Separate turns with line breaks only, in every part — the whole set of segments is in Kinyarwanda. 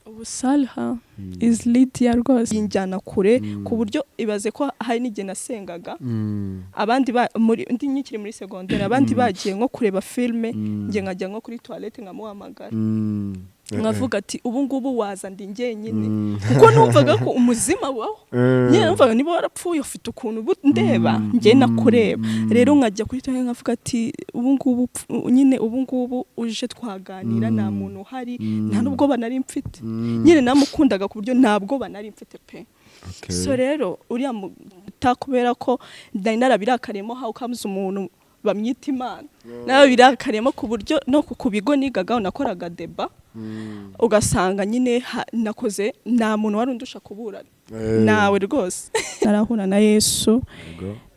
Ubu Salha is Lydia rwose, yinjyana kure ku buryo ibaze ko hari n'igihe nasengaga abandi muri ndi nkikiri muri segonderi, abandi bagiye nko kureba filime, njye nkajya nko kuri toilette nkamuhamagara, nkavuga ati: "Ubu ngubu waza, ndi njyenyine," kuko numvaga ko umuzima waho nyine, numvaga niba warapfuye ufite ukuntu ubu ndeba njye nakureba. Rero nkajya kuri toilette nkavuga ati: "Ubu ngubu nyine ubu ngubu uje twaganira, nta muntu uhari." Nta n'ubwoba nari mfite nyine, namukundaga ku buryo nta bwoba nari mfite pe. So rero uriya muta, kubera ko nari narabirakariyemo, how comes umuntu bamwita Imana, narabirakariyemo ku buryo no ku bigo nigagaho nakoraga débat, ugasanga nyine nakoze, nta muntu wari undusha kuburana nawe rwose. Narahura na Yesu.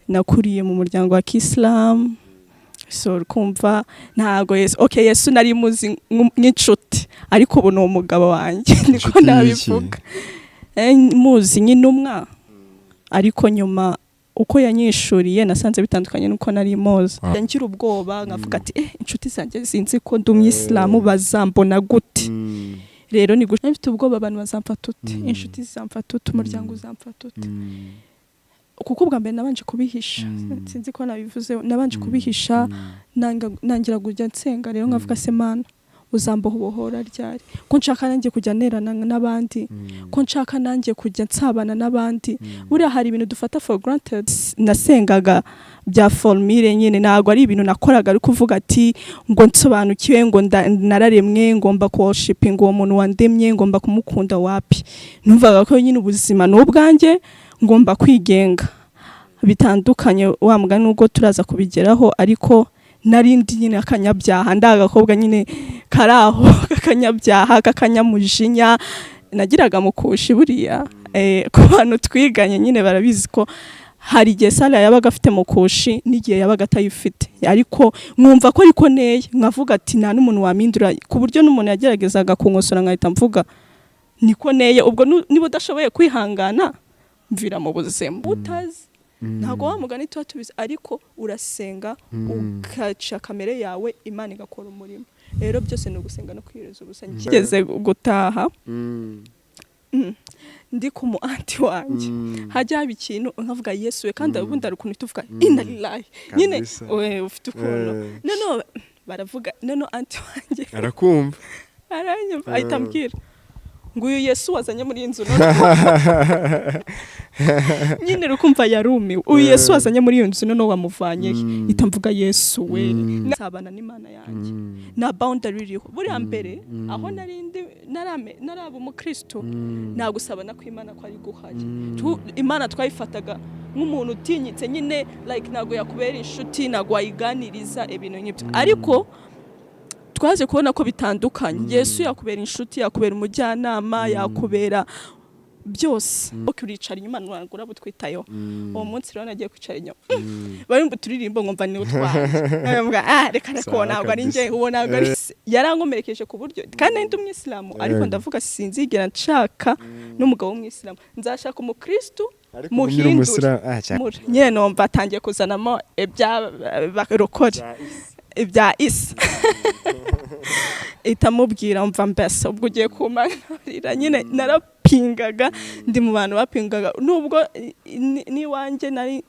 Nakuriye mu muryango wa kisilamu, so kumva ntago Yesu, okay, Yesu nari muzi nk'inshuti, ariko ubu ni umugabo wanjye, niko
Inshuti y'iki?
nabivuga. Muzi nk'intumwa, ariko nyuma uko yanyishuriye nasanze bitandukanye n'uko nari muzi. Ngira ubwoba, nkavuga ati: "Eh, inshuti zanjye zinzi ko ndi umuyisilamu, bazambona gute?" Rero ni gutya, mfite ubwoba, abantu bazamfata ute? Inshuti zizamfata ute? Umuryango uzamfata ute? Kuko ubwa mbere nabanje kubihisha. Sinzi ko nabivuze, nabanje kubihisha, nangira kujya nsenga. Rero nkavuga: "Se Mana, uzambohora ryari, ko nshaka nanjye kujya nerana n'abandi, ko nshaka nanjye kujya nsabana n'abandi?" Buriya hari ibintu dufata for granted. Nasengaga bya formule nyine, ntabwo ari ibintu nakoraga ari kuvuga ati ngo nsobanukiwe ngo nararemwe, ngomba worshiping uwo muntu wandemye, ngomba kumukunda. Wapi, numvaga ko nyine ubuzima ni ubwanjye, ngomba kwigenga. Bitandukanye wa mugani, nubwo turaza kubigeraho, ariko narindi nyine akanyabyaha, ndi agakobwa nyine kari aho k'akanyabyaha, k'akanyamujinya. Nagiraga mukushi buriya, ku bantu twiganye nyine barabizi ko hari igihe Sara yabaga afite mukushi n'igihe yabaga atayifite, ariko nkumva ko ariko neye, nkavuga ati nta n'umuntu wamindura, ku buryo n'umuntu yageragezaga kunkosora nkahita mvuga niko neye. Ubwo niba udashoboye kwihangana, mvira mu buzima utazi. Ntabwo wa mugani tuba tubizi, ariko urasenga ugaca kamere yawe, Imana igakora umurimo. Rero byose ni ugusenga no kwiyiriza ubusa. Ngeze gutaha, ndi ku mu aunty wanjye, hajya haba ikintu nkavuga: "Yesu we!" Kandi ubundi hari ukuntu tuvuga "inna lillahi" nyine. We ufite ukuntu noneho baravuga, noneho aunty wanjye
arakumva.
Aranyumva, ahita ambwira ngo: "Uyu Yesu wazanye muri iyi nzu noneho," nyine rukumva yarumiwe, "uyu Yesu wazanye muri iyo nzu noneho wamuvanye he?" Ihita mvuga: "Yesu we!" Nsabana n'Imana yanjye, nta boundary iriho. Buriya mbere aho nari ndi naraba umukristo, nta gusabana kw'Imana kwari guhari. Imana twayifataga nk'umuntu utinyitse nyine, like ntabwo yakubera inshuti, ntabwo wayiganiriza ibintu nk'ibyo. Ariko twaje kubona ko bitandukanye. Yesu yakubera inshuti, yakubera umujyanama, yakubera byose. Ok, uricara inyuma, ntabwo uraba utwitayeho. Uwo munsi rero nagiye kwicara inyuma, bari mu turirimbo, nkumva ni utwanjye. Nkavuga: "Ah, reka reka, uwo
Sawa
ntabwo ari
kabisa.
njye, uwo ntabwo ari." Yarankomerekeje ku buryo, kandi nari ndi umwisilamu, ariko ndavuga sinzigera nshaka n'umugabo w'umwisilamu, nzashaka umukristu
Ariko ubu nyiri
muhindure.
umusilamu, ah,
Nyine numva atangiye kuzanamo ibya barokore, ibya isi. Ihita amubwira: "Mva mbese, ubwo ugiye kumanurira." Nyine narapingaga, ndi mu bantu bapingaga, nubwo n'iwanjye nari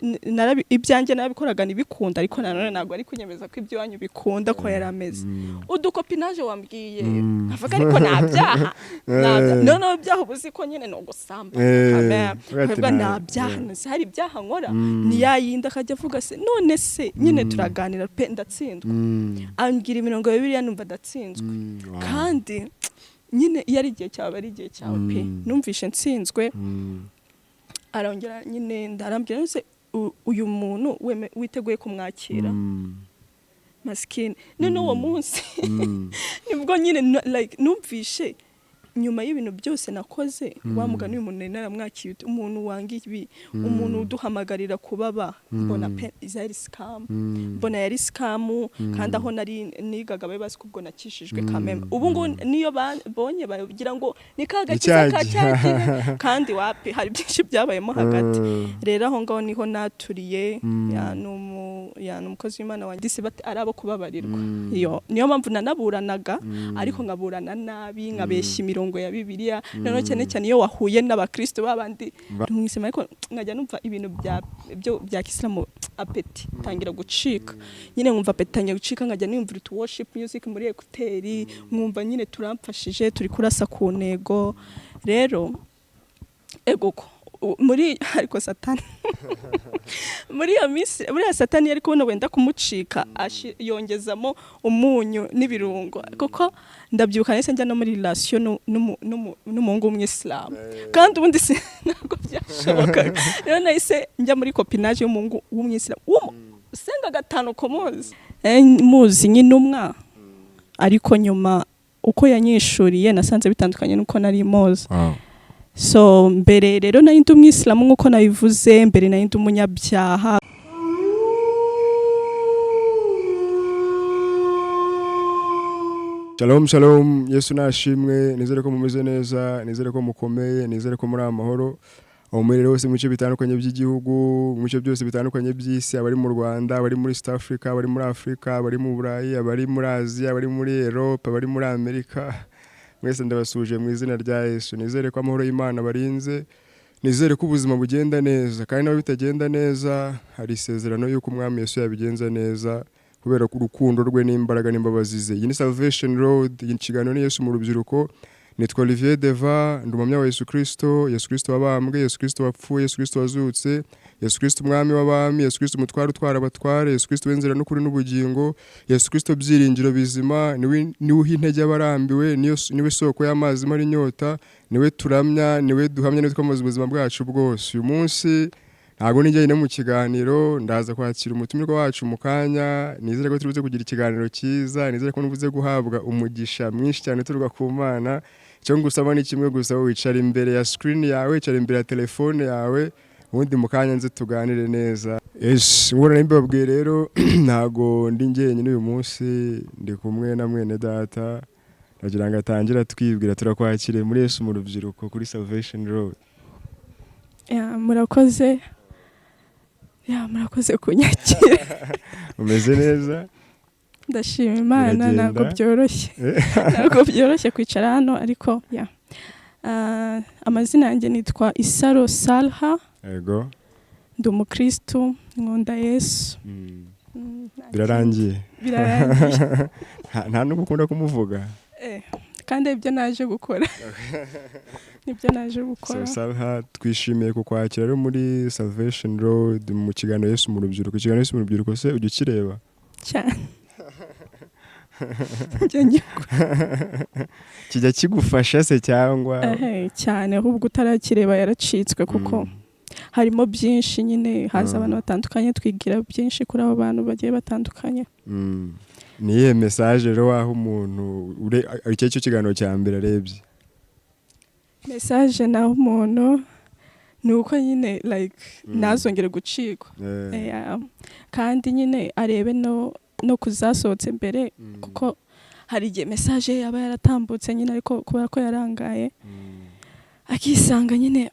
ibyanjye narabikoraga ntibikunda, ariko nanone ntabwo ari kunyemeza ko iby'iwanyu bikunda ko yari ameze. "Udukopinage wambwiye," nkavuga, "ariko nta byaha, nta byaha." Noneho ibyaha uba uzi ko nyine ni ugusamba. Amen.
Uvuga ati
Nkavuga nta byaha, nzi hari ibyaha nkora. Ni ya yindi akajya avuga se none se nyine turaganira pe, ndatsindwa. Ambwira imirongo ya Bibiliya, numva ndatsinzwe. Kandi nyine iyo ari igihe cyawe, ari igihe cyawe pe. Numvishe nsinzwe. Arongera nyine ndarambwira se uyu muntu witeguye kumwakira? Masikini. None uwo munsi nibwo nyine like numvishe nyuma y'ibintu byose nakoze, wa mugani, uyu muntu nari naramwakiriye ute? Umuntu wanga ibi, umuntu uduhamagarira kubaba, mbona pe zari scam. Mbona yari scam. Kandi aho nari nigaga bari bazi ko ubwo nakishijwe kameme. Ubu ngubu niyo babonye bagira ngo ni ka gakiza ka
cya
cya gihe, kandi wapi, hari byinshi byabayemo hagati. Rero aho ngaho niho naturiye. Ya, ni Ni umukozi w'Imana wanjye se ari abo kubabarirwa. Iyo niyo mpamvu nanaburanaga, ariko nkaburana nabi, nkabeshya imirongo ya Bibiliya. Noneho cyane cyane iyo wahuye n'abakristo babandi mwisema, ariko nkajya numva ibintu bya kisilamu, appétit tangira gucika nyine, nkumva appétit tangira gucika, nkajya numva utu worship music muri écouteurs, nkumva nyine turamfashije, turi kurasa ku ntego. Rero egoko muri, ariko Satani muri iyo minsi, buriya Satani yari kubona wenda kumucika, yongezamo umunyu n'ibirungo, kuko ndabyibuka nahise njya no muri relation n'umuhungu w'umwisilamu, kandi ubundi si ntabwo byashobokaga. Rero nahise njya muri copinage y'umuhungu w'umwisilamu usenga gatanu ku munsi. Muzi nk'intumwa, ariko nyuma uko yanyishuriye nasanze bitandukanye n'uko nari muzi. So mbere rero nari ndi umwisilamu nk'uko nabivuze mbere, nari ndi umunyabyaha.
Shalom shalom, Yesu nashimwe. Nizere ko mumeze neza, nizere ko mukomeye, nizere ko muri amahoro aho muherereye hose mu bice bitandukanye by'igihugu, mu bice byose bitandukanye by'isi, abari mu Rwanda, abari muri East Africa, abari muri Africa, abari mu Burayi, abari muri Aziya, abari muri Europe, abari muri Amerika, mwese ndabasuje mu izina rya Yesu. Nizere ko amahoro y'Imana barinze, nizere ko ubuzima bugenda neza, kandi naho bitagenda neza hari isezerano y'uko Umwami Yesu yabigenza neza kubera ko urukundo rwe n'imbaraga n'imbabazi ze. Iyi ni Salvation Road, iyi kiganiro ni Yesu mu rubyiruko. Nitwa Olivier Deva, ndi umuhamya wa Yesu Kristo, Yesu Kristo wabambwe, Yesu Kristo wapfuye, Yesu Kristo wazutse, Yesu Kristo umwami w'abami, Yesu Kristo umutware utwara abatware, Yesu Kristo w'inzira n'ukuri n'ubugingo, Yesu Kristo byiringiro bizima, niwe uha intege abarambiwe, niwe soko y'amazi imara inyota, niwe turamya, niwe duhamya, niwe twamaze ubuzima bwacu bwose. Uyu munsi ntabwo ni njyenyine mu kiganiro, ndaza kwakira umutumirwa wacu mu kanya. Nizere ko turi buze kugira ikiganiro cyiza, nizere ko buze guhabwa umugisha mwinshi cyane uturuka ku Mana. Icyo ngusaba ni kimwe gusa, wicara imbere ya screen yawe, wicara imbere ya telefone yawe, ubundi mu kanya nze tuganire neza. Yes, nk'uko nari mbibabwiye rero, ntabwo ndi njyenyine uyu munsi, ndi kumwe na mwene data. Ndagira ngo atangire atwibwira. Turakwakiriye muri Yesu mu rubyiruko kuri Salvation Road.
Ya, murakoze. Ya, murakoze kunyakira.
Umeze neza?
Ndashima Imana.
Biragenda.
Ntabwo byoroshye, ntabwo byoroshye kwicara hano, ariko ya. Amazina yanjye nitwa Isaro Salha. Ndi umukristu, nkunda Yesu. Nta
Birarangiye.
kindi. Birarangiye.
Nta nubwo ukunda kumuvuga.
Kandi ibyo naje gukora nibyo naje gukora.
So, Salha, twishimiye kukwakira rero muri Salvation Road mu kiganiro Yesu mu rubyiruko. Ikiganiro Yesu mu rubyiruko se ujya ukireba?
Cyane. Njya ngikora.
Kijya kigufasha se cyangwa?
Ehe, cyane ahubwo utarakireba yaracitswe, kuko harimo byinshi nyine, haza abantu batandukanye, twigira byinshi kuri abo bantu bagiye batandukanye.
Ni iyihe message rero waha umuntu icyo cyo kiganiro cya mbere arebye?
Message naho umuntu ni uko nyine like ntazongere gucikwa. Kandi nyine arebe no kuzasohotse mbere, kuko hari igihe message ye yaba yaratambutse nyine, ariko kubera ko yarangaye akisanga nyine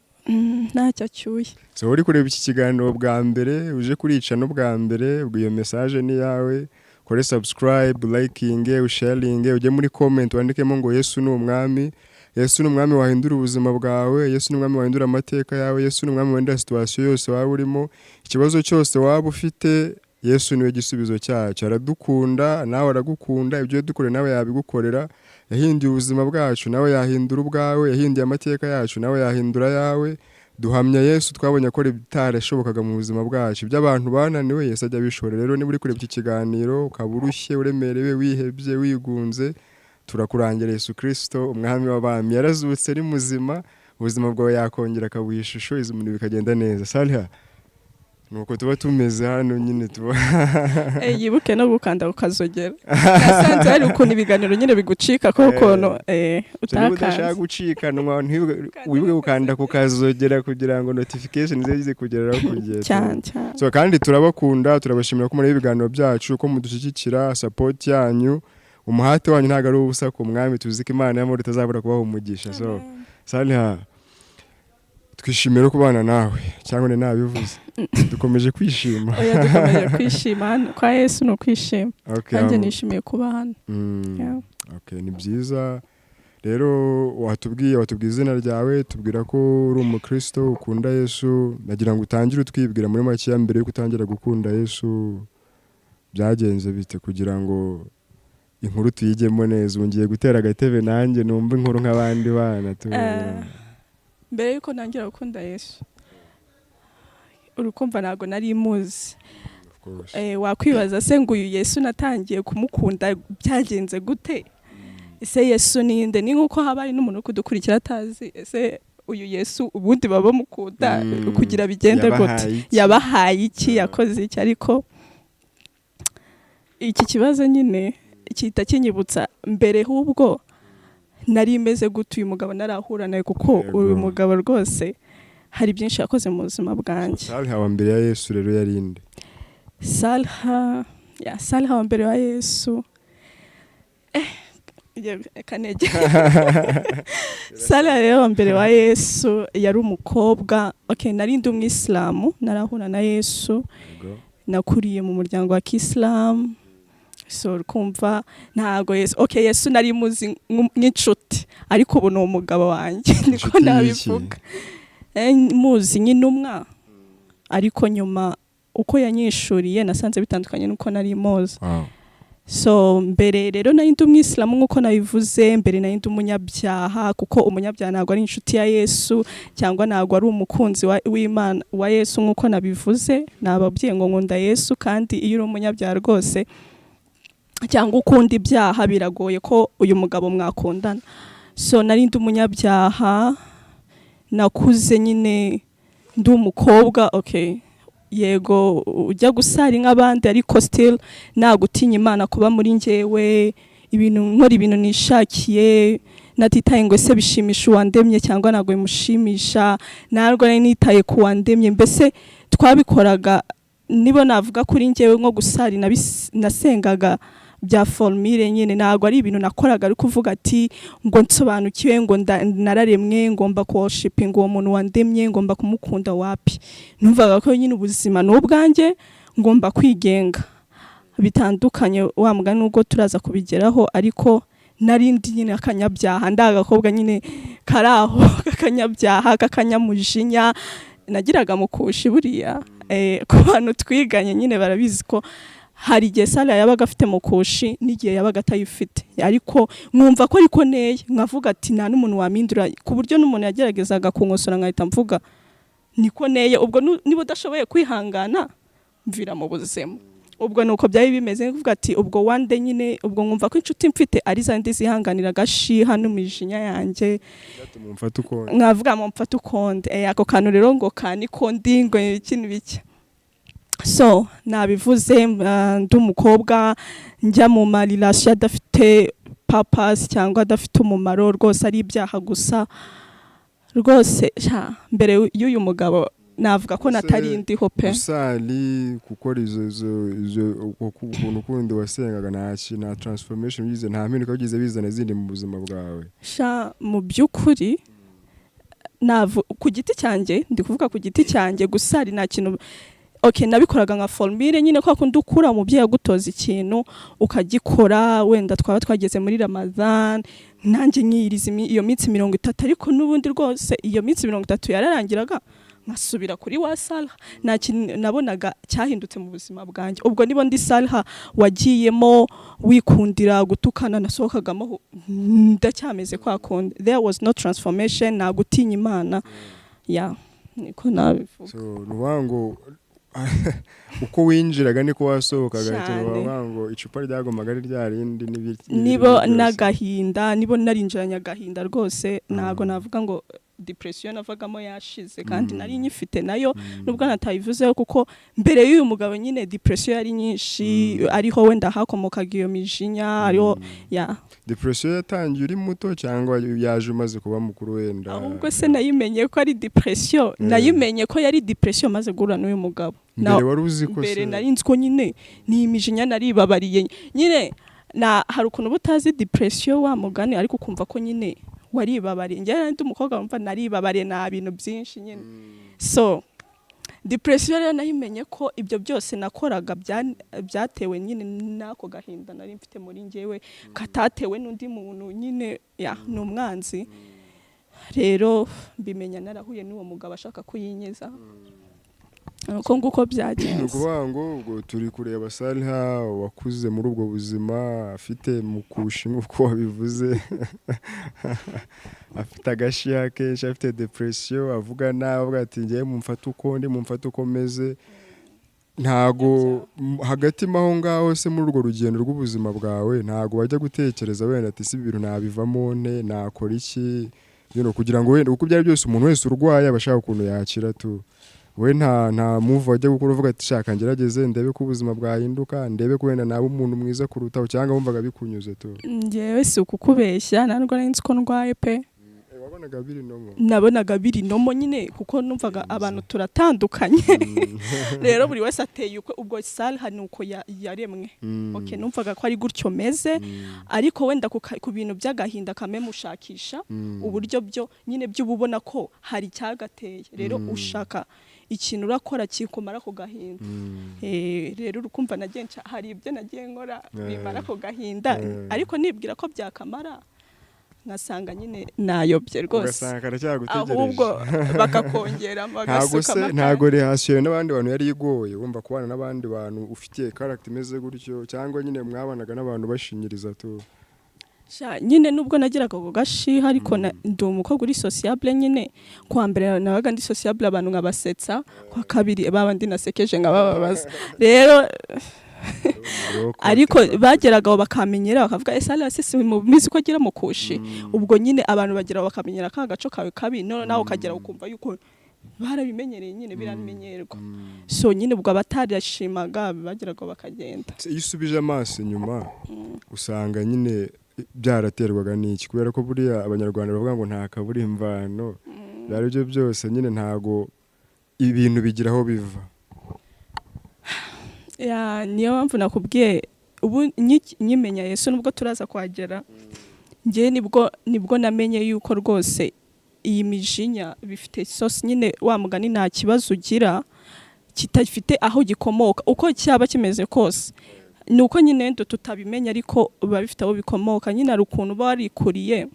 ntacyo acyuye.
So uri kureba iki kiganiro bwa mbere, uje kurica no bwa mbere, ubwo iyo message ni yawe. Kore subscribe, liking, sharing, ujye muri comment wandikemo ngo Yesu ni umwami. Yesu ni umwami wahindura ubuzima bwawe, Yesu ni umwami wahindura amateka yawe, Yesu ni umwami wahindura situation yose waba urimo, ikibazo cyose waba ufite, Yesu niwe gisubizo cyacyo. Aradukunda, nawe aragukunda, ibyo yadukoreye nawe yabigukorera. Yahinduye ubuzima bwacu, nawe yahindura ubwawe, yahinduye amateka yacu, nawe yahindura ayawe. Duhamya Yesu, twabonye akora ibitarashobokaga mu buzima bwacu. Ibyo abantu bananiwe Yesu ajya abishora. Rero niba uri kureba iki kiganiro ukaba urushye, uremerewe, wihebye, wigunze, turakurangira Yesu Kristo umwami w'abami. Yarazutse ari muzima, ubuzima bwawe yakongera akabuha ishusho, izo ibintu bikagenda neza. Saliha, nuko tuba tumeze hano nyine tuba
Yibuke no gukanda ukazogera. Nasanze hari ukuntu ibiganiro nyine bigucika ko ukuntu
So, niba udashaka
utakanze.
gucikanwa, wibuke gukanda kukazogera kugira ngo notification zize zikugeraho ku gihe.
Cyane cyane.
So kandi turabakunda, turabashimira ko muri ibiganiro byacu, ko mudushyigikira, support yanyu, umuhate wanyu ntabwo ari ubusa ku mwami. Tuzi ko Imana y'amahoro itazabura kubaha umugisha. So Saliha, Twishimiye kubana nawe, cyangwa ni nabivuze, dukomeje kwishima.
Oya, dukomeje kwishima hano kwa Yesu, ni ukwishima. Nanjye nishimiye kuba hano. Yeah.
Okay, ni byiza. Rero watubwiye izina ryawe, tubwira ko uri umukristo, ukunda Yesu. Nagira ngo utangire utwibwira muri makeya, mbere yuko utangira gukunda Yesu byagenze bite, kugira ngo inkuru tuyigemo neza. Ubu ngiye gutera agatebe nanjye numva inkuru nk'abandi bana
Mbere yuko ntangira gukunda Yesu, urukumva ntabwo nari muzi.
Of course.
Wakwibaza se ngo uyu Yesu natangiye kumukunda byagenze gute? Ese Yesu ninde? Ni nk'uko haba hari n'umuntu uri kudukurikira atazi ese uyu Yesu ubundi baba bamukunda kugira bigende gute?
Yabahaye iki?
Yabahaye iki? Yakoze iki? Ariko iki kibazo nyine gihita kinyibutsa mbere hubwo nari meze gute uyu mugabo narahura nawe, kuko uyu mugabo rwose hari byinshi yakoze mu buzima bwanjye.
Salha wa mbere ya Yesu rero yari inde?
Salha, ya Salha wa mbere wa Yesu, kanege. Salha rero wa mbere wa Yesu yari umukobwa. Okay, nari ndi umwisilamu narahura na Yesu. Nakuriye mu muryango wa kisilamu, so kumva ntago Yesu, okay, Yesu nari muzi nk'inshuti, ariko ubu ni umugabo wanjye, niko
Inshuti y'iki?
nabivuga. Muzi nk'intumwa, ariko nyuma uko yanyishuriye nasanze bitandukanye n'uko nari muzi. So mbere rero nari ndi umwisilamu nk'uko nabivuze. Mbere nari ndi umunyabyaha, kuko umunyabyaha ntabwo ari inshuti ya Yesu, cyangwa ntabwo ari umukunzi w'Imana wa Yesu. Nk'uko nabivuze, nababwiye ngo nkunda Yesu, kandi iyo uri umunyabyaha rwose cyangwa ukunda ibyaha, biragoye ko uyu mugabo mwakundana. So nari ndi umunyabyaha. Nakuze nyine ndi umukobwa, okay, yego ujya gusara nk'abandi, ariko still nta gutinya Imana kuba muri njyewe. Ibintu nkora, ibintu nishakiye, natitaye ngo ese bishimisha uwandemye cyangwa ntabwo bimushimisha. Ntabwo nari nitaye ku wandemye. Mbese twabikoraga, nibo navuga kuri njyewe nko gusari nasengaga bya formule nyine. Ntabwo ari ibintu nakoraga ari kuvuga ati ngo nsobanukiwe ngo nararemwe, ngomba kuworshipinga uwo muntu wandemye, ngomba kumukunda. Wapi, numvaga ko nyine ubuzima ni ubwanjye, ngomba kwigenga. Bitandukanye wa mugani, nubwo turaza kubigeraho, ariko nari ndi nyine akanyabyaha, ndi agakobwa nyine kari aho k'akanyabyaha, k'akanyamujinya. Nagiraga mukushi buriya. Ku bantu twiganye nyine barabizi ko hari igihe Sara yabaga afite mukushi n'igihe yabaga atayifite, ariko nkumva ko ariko neye, nkavuga ati nta n'umuntu wamindura, ku buryo n'umuntu yageragezaga kunkosora nkahita mvuga niko neye. Ubwo niba udashoboye kwihangana, mvira mu buzima. Ubwo nuko byari bimeze, kuvuga ati ubwo one day nyine, ubwo nkumva ko inshuti mfite ari za ndi zihanganira agashiha n'imijinya yanjye.
Mumfate uko
Nkavuga mu mfate ukonde. Ako kantu rero ngo ka niko ndi, ngo iki n'ibiki. So nabivuze, ndi umukobwa njya mu ma relation adafite purpose cyangwa adafite umumaro rwose, ari ibyaha gusa rwose. Sha, mbere y'uyu mugabo navuga ko
Ese
natari ndiho pe.
Gusali, gukora izo ukuntu kundi wasengaga, nta transformation bigize, nta mpinduka bigize bizana izindi mu buzima bwawe?
Sha, mu by'ukuri ku giti cyanjye, ndi kuvuga ku giti cyanjye, gusari nta kintu. Okay, nabikoraga nka formule nyine, kwa kundi ukura umubyeyi agutoza ikintu ukagikora. Wenda twaba twageze muri Ramadhan, nanjye nkiyiriza iyo minsi 30, ariko n'ubundi rwose iyo minsi 30 yararangiraga nkasubira kuri wa Salha. Nta kintu nabonaga cyahindutse mu buzima bwanjye. Ubwo niba ndi Salha wagiyemo wikundira gutukana, nasohokagamo ndacyameze kwa kundi. There was no transformation, nta gutinya Imana ya, niko nabivuga.
So ni ukuvuga ngo uko winjiraga niko wasohokaga.
Cyane.
Ni ukuvuga ngo icupa ryagomaga ari rya rindi n'ibindi
Nibo
byose.
N'agahinda, nibo narinjiranye agahinda rwose. Ntago navuga ngo depression navagamo yashize, kandi nari nyifite nayo, nubwo natayivuzeho, kuko mbere y'uyu mugabo nyine depression yari nyinshi, ariho wenda hakomokaga iyo mijinya, ariho ya.
Depression yatangiye uri muto cyangwa yaje umaze kuba mukuru wenda?
Ahubwo se nayimenye ko ari depression, nayimenye ko yari depression maze guhura n'uyu mugabo.
Mbere wari uzi ko
Mbere
se
nari nzi ko nyine ni imijinya, naribabariye nyine. Na hari ukuntu uba utazi depression wa mugani, ariko ukumva ko nyine Waribabariye. Njyewe ndi umukobwa wumva naribabariye, nta bintu byinshi nyine. So depression rero nayimenye ko ibyo byose nakoraga byatewe nyine n'ako gahinda nari mfite muri njyewe, katatewe n'undi muntu nyine, ya ni umwanzi. Rero mbimenya narahuye n'uwo mugabo ashaka kuyinyiza, uko nguko
Ni
byagenze.
ukuvuga ngo ubwo turi kureba Saliha wakuze muri ubwo buzima, afite mukushi nk'uko wabivuze, afite agashiha kenshi, afite depression, avuga nabi, avuga ati: "Ngewe mumfate uko ndi, mumfate uko meze." Ntago hagati mo aho ngaho se, muri urwo rugendo rw'ubuzima bwawe, ntago wajya gutekereza wenda ati: "Si ibintu nabivamo nte? Nakora iki?" Kugira ngo wenda, kuko ibyo ari byose umuntu wese urwaye aba ashaka ukuntu yakira tu. We nta move wajya gukora uvuga ati: "Shaka ngerageze ndebe ko ubuzima bwahinduka, ndebe ko wenda naba umuntu mwiza kurutaho," cyangwa wumvaga bikunyuze tu?
Njyewe si ukukubeshya, ntabwo nari nzi ko ndwaye pe.
Wabonaga biri normal?
Nabonaga biri normal nyine, kuko numvaga abantu turatandukanye, rero buri wese ateye ukwe. Ubwo Salha ni uko yaremwe. Okay, numvaga ko ari gutyo meze, ariko wenda ku bintu by'agahinda kamemushakisha uburyo byo nyine by'uba ubona ko hari icyagateye, rero ushaka ikintu urakora kikumara ku gahinda. Rero urukumva nagiye hari ibyo nagiye nkora bimara ku gahinda, ariko nibwira ko byakamara, nkasanga nyine nayobye rwose.
Ugasanga karacyagutegereje.
Ahubwo bakakongera
Ntago se
bagasukamo akandi.
Ntago relation n'abandi bantu yari igoye? Wumva kubana n'abandi bantu ufitiye character imeze gutyo, cyangwa nyine mwabanaga n'abantu bashinyiriza tu?
Sha, nyine nubwo nageraga ako gashiha, ariko ndi umukobwa uri sociable nyine. Kwa mbere nabaga ndi sociable, abantu nkabasetsa, kwa kabiri baba ndi nasekeje nkabababaza. Rero ariko bageragaho bakamenyera, bakavuga: "Ese ariya se si mubizi ko agira mukushi?" Ubwo nyine abantu bagera bakamenyera ka gaco kawe kabi, none nawe ukagera ukumva yuko barabimenyereye nyine, biramenyerwa. So nyine ubwo abatarashimaga bageragaho bakagenda.
Se, iyo usubije amaso inyuma, usanga nyine byaraterwaga n'iki? Kubera ko buriya Abanyarwanda bavuga ngo nta kabura imvano. Ibyo ari byo byose nyine, ntago ibintu bigira aho biva.
Ya, niyo mpamvu nakubwiye ubu nkimenya Yesu, nubwo turaza kuhagera, njye nibwo namenye yuko rwose iyi mijinya bifite source nyine. Wa mugani, nta kibazo ugira kitafite aho gikomoka, uko cyaba kimeze kose. Ni uko nyine wenda tutabimenya, ariko biba bifite aho bikomoka nyine. Hari ukuntu uba warikuriye,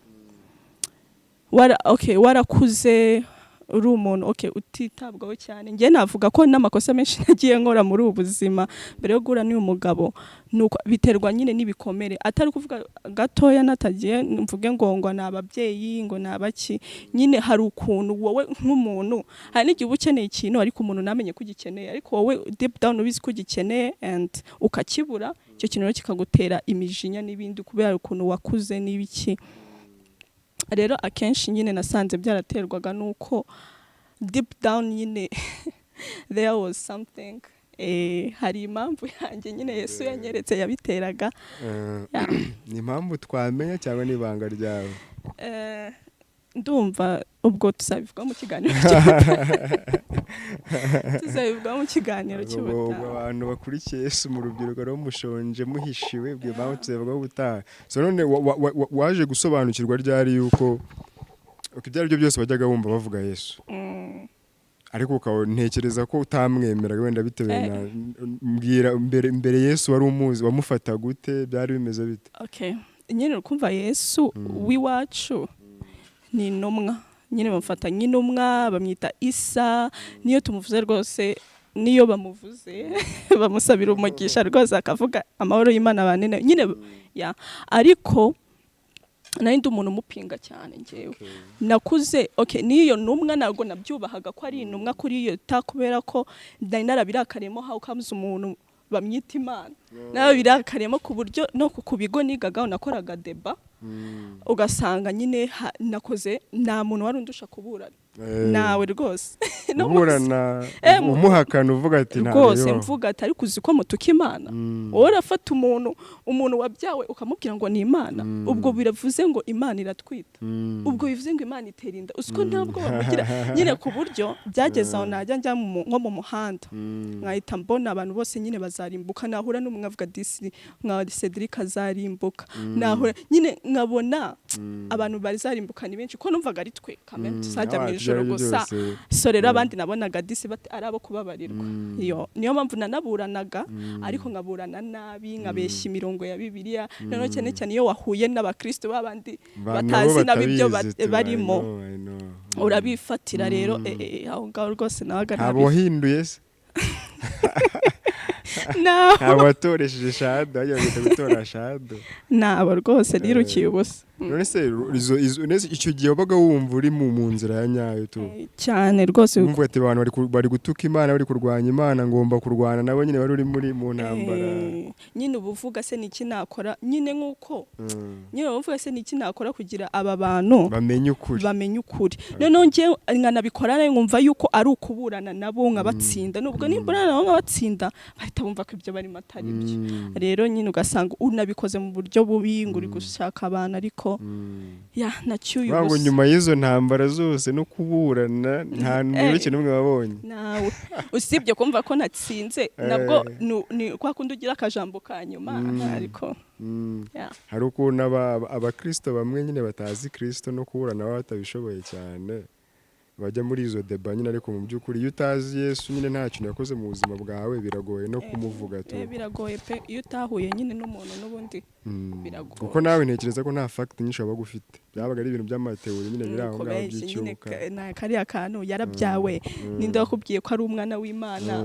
okay, warakuze uri umuntu, okay, utitabwaho cyane. Njye navuga ko n'amakosa menshi nagiye nkora muri ubu buzima mbere yo guhura n'uyu mugabo, nuko biterwa nyine n'ibikomere. Atari kuvuga gatoya natagiye mvuge ngo ni ababyeyi, ngo ni abaki. Nyine hari ukuntu wowe nk'umuntu, hari n'igihe uba ukeneye ikintu ariko umuntu ntamenye ko ugikeneye, ariko wowe deep down ubizi ko ugikeneye, and ukakibura. Icyo kintu rero kikagutera imijinya n'ibindi, kubera ukuntu wakuze n'ibiki. Rero akenshi nyine nasanze byaraterwaga n'uko deep down nyine there was something, hari impamvu yanjye nyine Yesu yanyeretse yabiteraga. Yeah.
Ni impamvu twamenya cyangwa ni ibanga ryawe?
Ndumva ubwo tuzabivuga mu kiganiro cy'ubutaha, tuzabivuga mu kiganiro
Ubwo ubwo
cy'ubutaha.
Abantu bakurikiye Yesu mu rubyiruko rero, mushonje muhishiwe, ubwo impamvu tuzabivugaho ubutaha. So none waje gusobanukirwa ryari yuko, uko ibyo ari byo byose wajyaga wumva bavuga Yesu, ariko ukaba ntekereza ko utamwemeraga wenda bitewe na, mbwira, mbere Yesu wari umuzi, wamufata gute? Byari bimeze bite?
Okay, nyine ukumva Yesu w'iwacu ni intumwa nyine, bamufata nk'intumwa, bamwita Isa. Niyo tumuvuze rwose, niyo bamuvuze bamusabira umugisha rwose, akavuga amahoro y'Imana banene nyine ya. Ariko nari ndi umuntu umupinga cyane njyewe nakuze. Okay, n'iyo ntumwa ntabwo nabyubahaga ko ari intumwa kuri iyo ta, kubera ko nari narabirakariyemo. How comes umuntu bamwita Imana? Narabirakariyemo ku buryo no ku bigo nigagaho nakoraga débat, ugasanga nyine nakoze, nta muntu wari undusha kuburana. Nawe rwose. No
Uburana, umuhakana, uvuga ati ntabwo
rwose
bibaho.
Mvuga ati: "Ariko uzi ko mutuka Imana? Wowe urafata umuntu wabyawe ukamubwira ngo ni Imana. Ubwo biravuze ngo Imana iratwita, ubwo bivuze ngo Imana itera inda. Uzi ko ntabwo bamugira nyine?" Ku buryo byageze aho najya njya nko mu muhanda, nkahita mbona abantu bose nyine bazarimbuka. Nahura n'umwe nkavuga: "Disi nka Cedric azarimbuka." Nahura nyine nkabona abantu bazarimbuka ni benshi, ko numvaga ari twe kameme tuzajya mu
Ah,
ijoro
ibyo
gusa.
byose.
So rero abandi nabonaga disi ari abo kubabarirwa. Iyo niyo mpamvu nanaburanaga, ariko nkaburana nabi, nkabeshya imirongo ya Bibiliya. Noneho cyane cyane iyo wahuye n'abakristo babandi batazi
nabo
nabo ibyo
batabizi tu, I
barimo,
know, I know.
urabifatira rero. Aho ngaho rwose nabaga
Ntabwo wahinduye se?
Nabo.
Ntabwo watoresheje shado? Bajya bagita gutora shado.
Nabo rwose, nirukiye ubusa.
None se none se icyo gihe wabaga wumva uri mu nzira ya nyayo tu?
Cyane rwose.
Wumva ati: "Abantu bari gutuka Imana, bari kurwanya Imana, ngomba kurwana nabo." Nyine wari uri mu ntambara.
Nyine uba uvuga: "Se niki nakora?" Nyine nk'uko nyine uba uvuga: "Se niki nakora kugira aba bantu
bamenye ukuri?"
Bamenye ukuri. Noneho njye nkanabikora nawe nkumva yuko ari ukuburana nabo nkabatsinda. Nubwo nimburana nabo nkabatsinda, bahita bumva ko ibyo barimo atari byo. Rero nyine ugasanga unabikoze mu buryo bubi, ngo uri gushaka abantu, ariko ya nacyuye
Ngo
ubusa.
Nyuma y'izo ntambara zose no kuburana, nta muyoboke n'umwe wabonye?
Nawe usibye kumva ko natsinze, nabwo ni kwa kundi ugira akajambo ka nyuma, ariko ya.
Hari ukuntu abakristo bamwe nyine batazi Kristo no kuburana baba batabishoboye cyane, bajya muri izo débats nyine. Ariko mu by'ukuri iyo utazi Yesu nyine, nta kintu yakoze mu buzima bwawe, biragoye no kumuvuga tu.
Biragoye pe. Iyo utahuye nyine n'umuntu n'ubundi, biragoye.
Kuko nawe ntekereza ko nta fact nyinshi wabaga ufite, byabaga ari ibintu by'ama théories nyine biri aho
Nuko
ngaho
benshi nyine
by'icyuka.
Na kariya kantu yarabyawe, ninde wakubwiye ko ari umwana w'Imana?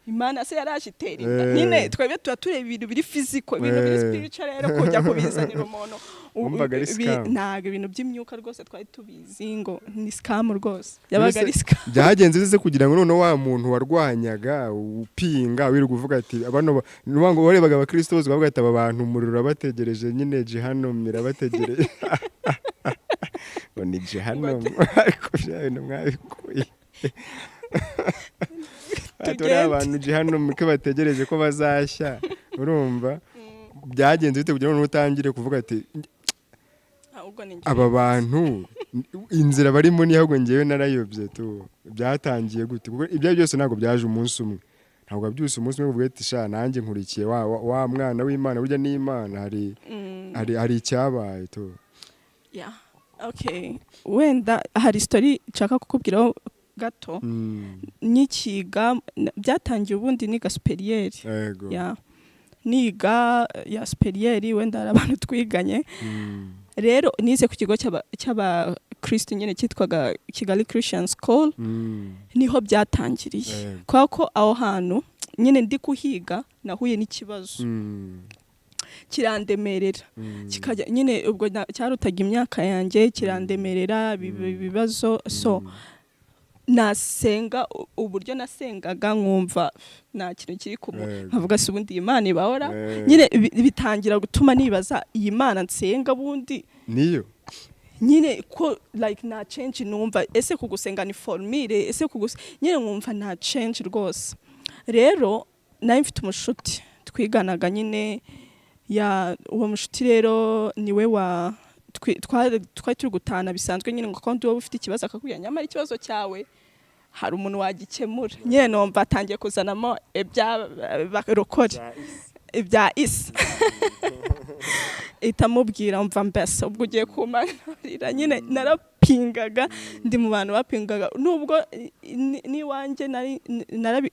Imana se yaraje itera inda? Nyine twebwe tuba tureba ibintu biri physical, ibintu biri spiritual. Rero kujya kubizanira umuntu
Wumvaga ari scam.
Ntabwo ibintu by'imyuka rwose twari tubizi, ngo ni scam rwose, yabaga ari scam.
Byagenze bite kugira ngo noneho wa muntu warwanyaga, upinga, wirirwa uvuga ati bano ni ukuvuga ngo warebaga abakristo bose ukavuga ati: "Aba bantu umuriro urabategereje nyine, jehanomu irabategereje," ngo ni jehanomu, ariko bya bintu mwabikuye ati
Tugende.
uriya abantu jehanomu ko bategereje ko bazashya. Urumva byagenze bite kugira ngo noneho utangire kuvuga ati:
Ahubwo ni njye.
"Aba bantu inzira barimo ni ahubwo ngewe narayobye tu"? Byatangiye gute? Kuko ibyo byose ntabwo byaje umunsi umwe, ntabwo wabyuse umunsi umwe uvuga ati: "Sha, nanjye nkurikiye wa mwana w'Imana, burya n'Imana hari hari icyabaye tu"?
Yeah. Okay, wenda hari story nshaka kukubwiraho gato. Nkikiga, byatangiye ubundi niga supérieur. Ya, niga ya supérieur, wenda hari abantu twiganye. Rero nize ku kigo cy'abakristo nyine cyitwaga Kigali Christian School. Niho byatangiriye, kubera ko aho hantu nyine ndi kuhiga nahuye n'ikibazo kirandemerera, kikajya nyine ubwo cyarutaga imyaka yanjye, kirandemerera, biba ibibazo. So nasenga, uburyo nasengaga nkumva nta kintu kiri kumu nkavuga: "Se ubundi iyi Mana ibahora?" Nyine bitangira gutuma nibaza iyi Mana nsenga bundi
niyo
nyine ko like nta change numva. Ese kugusenga ni formule? Ese nyine nkumva nta change rwose. Rero nari mfite umushuti twiganaga nyine. Ya, uwo mushuti rero niwe wa twari turi gutana bisanzwe nyine, ngo kandi wowe ufite ikibazo akakubwira: "Nyamara ikibazo cyawe hari umuntu wagikemura." Nyine numva atangiye kuzanamo ibya barokore, ibya isi. Itamubwira: "Mva mbese ubwo ugiye kumanurira." Nyine narapingaga, ndi mu bantu bapingaga, nubwo n'iwanjye nari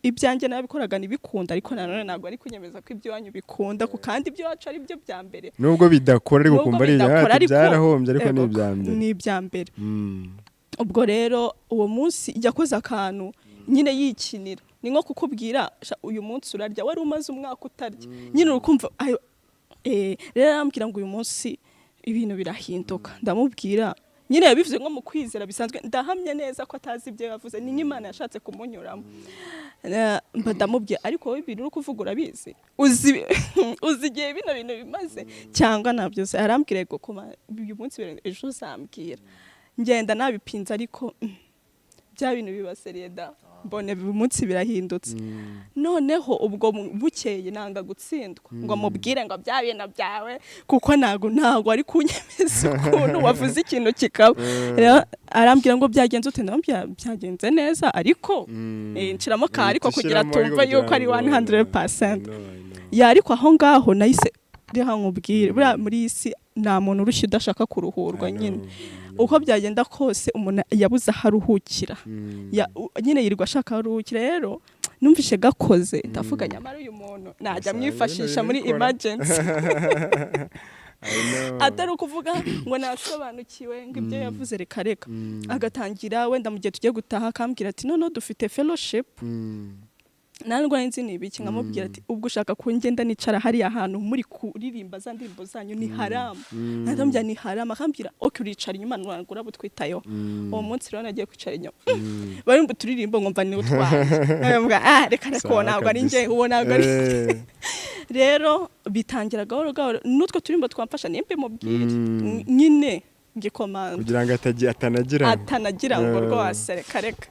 ibyanjye narabikoraga ntibikunda, ariko nanone ntabwo ari kunyemeza ko iby'iwanyu bikunda, kandi iby'iwacu ari byo bya mbere.
Nubwo bidakora ariko
Nubwo
ukumva ari
bidakora, ariko
byarahombye, ariko ni
ego,
ibya mbere.
Ni ibya mbere. Ubwo rero uwo munsi yakoze akantu nyine yikinira, ni nko kukubwira: "Sha, uyu munsi urarya, wari umaze umwaka utarya." Nyine urukumva ayo. Rero arambwira ngo uyu munsi ibintu birahinduka. Ndamubwira nyine, yabivuze nko mu kwizera bisanzwe, ndahamya neza ko atazi ibyo yavuze, ni nk'Imana yashatse kumunyuramo. Mba ndamubwira: "Ariko wowe ibintu uri kuvuga urabizi? Uzi igihe bino bintu bimaze cyangwa ntabyo uzi?" Arambwira: "Yego kuma uyu munsi ejo uzambwira." Ngenda nabipinze, ariko Bya bintu bibaseriye da, mbone uyu munsi birahindutse. Noneho ubwo bukeye nanga gutsindwa ngo mubwire ngo bya bintu byawe, kuko ntago ari kunyemeza ukuntu wavuze ikintu kikaba. Rero arambwira ngo byagenze ute? Ndamubwira byagenze neza, ariko nshiramo ka ariko kugira
Ushyiramo ariko
tumve yuko ari
kugira ngo-
100%.
I know, I know.
Ya, ariko aho ngaho nahise, reka nkubwire, buriya muri iyi si nta muntu urushye udashaka kuruhurwa.
I know,
Nyine
I know.
uko byagenda kose umuntu yabuze aho aruhukira. Nyine yirirwa ashaka aho aruhukira. Rero numvishe gakoze, ndavuga nyamara uyu muntu najya
Usanga
mwifashisha
bino
muri
bikora.
emergency.
I know.
Atari ukuvuga ngo nasobanukiwe ngo ibyo yavuze, reka reka. Agatangira wenda mu gihe tugiye gutaha akambwira ati noneho dufite fellowship. Ntabwo nzi ni ibiki, nkamubwira ati ubwo ushaka ko ngenda nicara hariya hantu muri kuririmba za ndirimbo zanyu, ni haramu. Ndamubwira ni haramu, akambwira ok, uricara inyuma ntabwo urabutwitayeho. Uwo munsi rero nagiye kwicara inyuma, bari mu turirimbo nkumva ni utwanjye. Nkavuga ah, reka reka, uwo
Sawa
ntabwo ari
kabisa.
njye, uwo ntabwo ari njye. Rero bitangira gahoro gahoro n'utwo turirimbo twamfasha nimba mubwire nyine ngikomanda
Kugira ngo atanagira ngo.
Atanagira ngo rwose reka reka.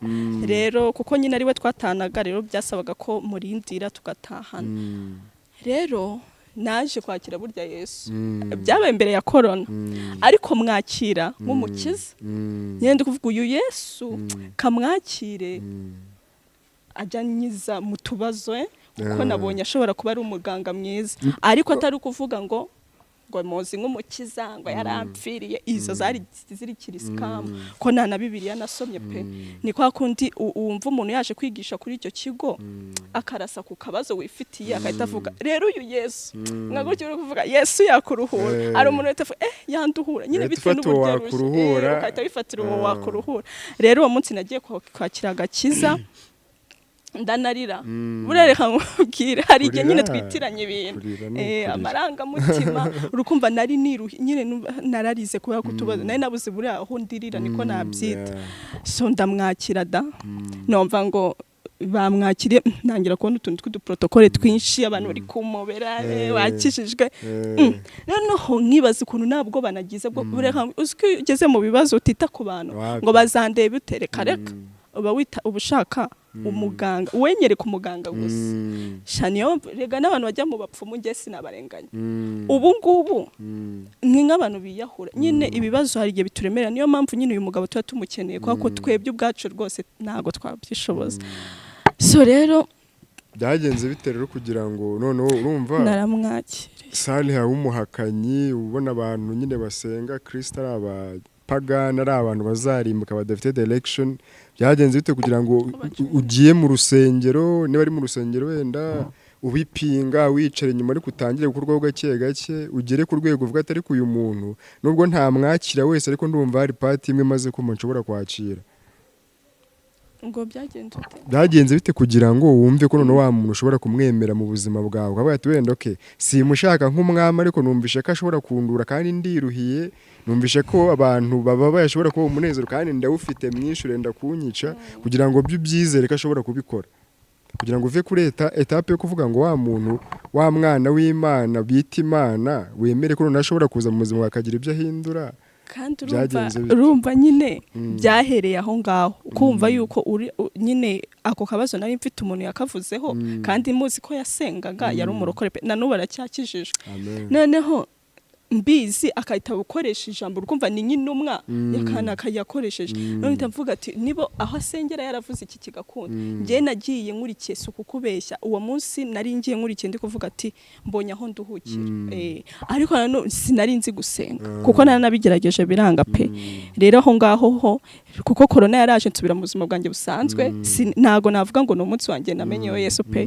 Rero kuko nyine ari we twatanaga, rero byasabaga ko murindira tugatahana. Rero naje kwakira burya Yesu byabaye mbere ya korona, ariko mwakira nk'umukiza. Nyine ndi kuvuga uyu Yesu kamwakire ajya anyiza mu tubazo, kuko nabonye ashobora kuba ari umuganga mwiza, ariko atari ukuvuga ngo muzi nk'umukiza ngo yarampfiriye. Izo zari ziri kirisikamu ko nta na Bibiliya nasomye pe. Ni kwa kundi wumva umuntu yaje kwigisha kuri icyo kigo akarasa ku kabazo wifitiye, agahita avuga rero uyu Yesu, nka gutyo uri kuvuga Yesu yakuruhura. Hari umuntu uhita avuga eh, yanduhura nyine
Uhita
bitewe
ufata uwo
n'uburyo arushye.
wakuruhura.
Ugahita wifatira uwo wakuruhura. Rero uwo munsi nagiye kwakira agakiza, ndanarira. Buriya reka nkubwire, hari igihe nyine
Kurira,
twitiranya ibintu.
Kurira ni ukurira.
Amarangamutima, urukumva nari niruhi nyine, nararize kubera ko utubazo nari nabuze buriya aho ndirira, niko nabyita. So ndamwakira da, numva ngo bamwakiriye, ntangira kubona utuntu tw'uduprotokole twinshi, abantu bari kumobera, wakijijwe. Noneho nkibaza ukuntu ntabwo banagize bwo buriya uzi ko iyo ugeze mu bibazo utita ku bantu
Wapi.
ngo bazandebe ute, reka reka. Uba wita uba ushaka umuganga, wenyereka umuganga gusa. Sha, niyo rega n'abantu bajya mu bapfumu njye sinabarenganya. Ubu ngubu ni nk'abantu biyahura nyine. Ibibazo hari igihe bituremera, niyo mpamvu nyine uyu mugabo tuba tumukeneye, kubera ko twebwe ubwacu rwose ntabwo twabyishoboza. So rero
Byagenze bite rero kugira ngo noneho urumva
Naramwakiriye.
Saliha w'umuhakanyi, ubona abantu nyine basenga Kristo ari abapagani, ari abantu bazarimbuka badafite direction, byagenze bite kugira ngo ugiye mu rusengero, niba ari mu rusengero wenda ubipinga, wicara inyuma, ariko utangire gukorwaho gake gake, ugere ku rwego uvuga ati ariko uyu muntu nubwo ntamwakira wese, ariko ndumva hari part imwe imaze kuma nshobora kwakira?
Ngo byagenze ute?
Byagenze bite kugira ngo wumve ko noneho wa muntu ushobora kumwemera mu buzima bwawe, ukavuga ati wenda okay, simushaka nk'umwami, ariko numvishe ko ashobora kundura kandi ndiruhiye, numvishe ko abantu bababaye ashobora kuba umunezero kandi ndawufite mwinshi urenda kunyica, kugira ngo byo ubyizere ko ashobora kubikora, kugira ngo uve kuri étape yo kuvuga ngo wa muntu, wa mwana w'Imana bita Imana, wemere ko noneho ashobora kuza mu buzima bwawe akagira ibyo ahindura?
Kandi urumva
Byagenze bite?
Urumva nyine byahereye aho ngaho kumva yuko uri nyine ako kabazo nari mfite umuntu yakavuzeho, kandi muzi ko yasengaga, yari umurokore pe, na n'ubu aracyakijijwe.
Amen.
Noneho mbizi akahita gukoresha ijambo, urumva ni nk'intumwa yakanaka yakoresheje. None mpita mvuga ati nibo aho asengera yaravuze iki kigakunda. Njye nagiye nkurikiye, si ukukubeshya, uwo munsi nari ngiye nkurikiye, ndi kuvuga ati mbonye aho nduhukira. Ariko nanone sinari nzi gusenga kuko naranabigerageje biranga pe. Rero aho ngaho ho kuko korona yaraje nsubira mu buzima bwanjye busanzwe. Ntago navuga ngo ni umunsi wanjye namenyeho Yesu pe.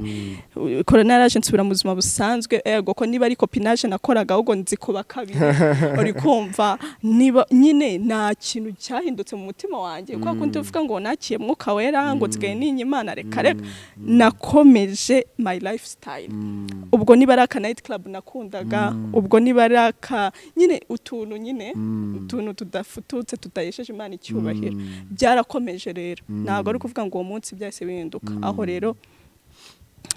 Korona yaraje nsubira mu buzima busanzwe, ego ko niba ari copinage nakoraga ahubwo nzi kuba kabiri, uri kumva niba nyine nta kintu cyahindutse mu mutima wanjye kwa kundi uvuga ngo nakiye Mwuka Wera ngo nsigaye ninya Imana, reka reka. Nakomeje my lifestyle. Ubwo niba ari aka night club nakundaga, ubwo niba ari aka nyine utuntu nyine utuntu tudafututse tudahesheje Imana icyubahiro, byarakomeje. Rero ntabwo ari ukuvuga ngo uwo munsi byahise bihinduka. Aho rero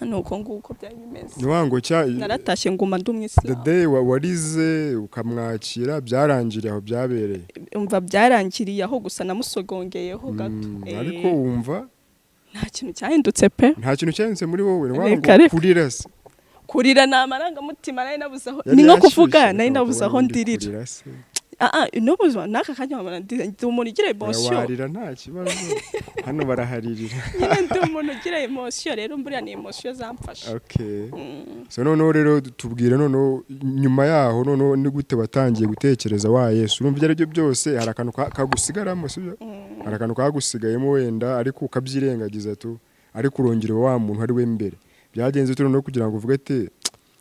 Ni uko nguko byari bimeze.
Ni wa ngo cya
Naratashye, nguma ndi
the
umwisilamu.
day warize ukamwakira, byarangiriye aho byabereye?
Umva, byarangiriye aho gusa, namusogongeyeho gato.
Ariko wumva
Nta kintu cyahindutse pe.
Nta kintu cyahindutse muri wowe? Ni wa ngo
Reka, reka.
kurira se?
Kurira ni amarangamutima, nari nabuze aho
Yari
ni nko kuvuga
yashyushye,
nari nabuze aho
ukabona undi
ndirira.
kurira se.
Ah ah, n'ubu n'aka kanya wabona ndi umuntu ugira emotion.
Warira nta kibazo, hano baraharirira.
Nyine ndi umuntu ugira emotion, rero mburiya ni emotion zamfasha.
Okay, so noneho rero tubwire, noneho nyuma yaho, noneho ni gute watangiye gutekereza wa Yesu? Urumva ibyo ari byo byose hari akantu kagusigaramo, sibyo? Hari akantu kagusigayemo wenda, ariko ukabyirengagiza tu, ariko urongera uba wa muntu ari we mbere. Byagenze ute noneho kugira ngo uvuge ati: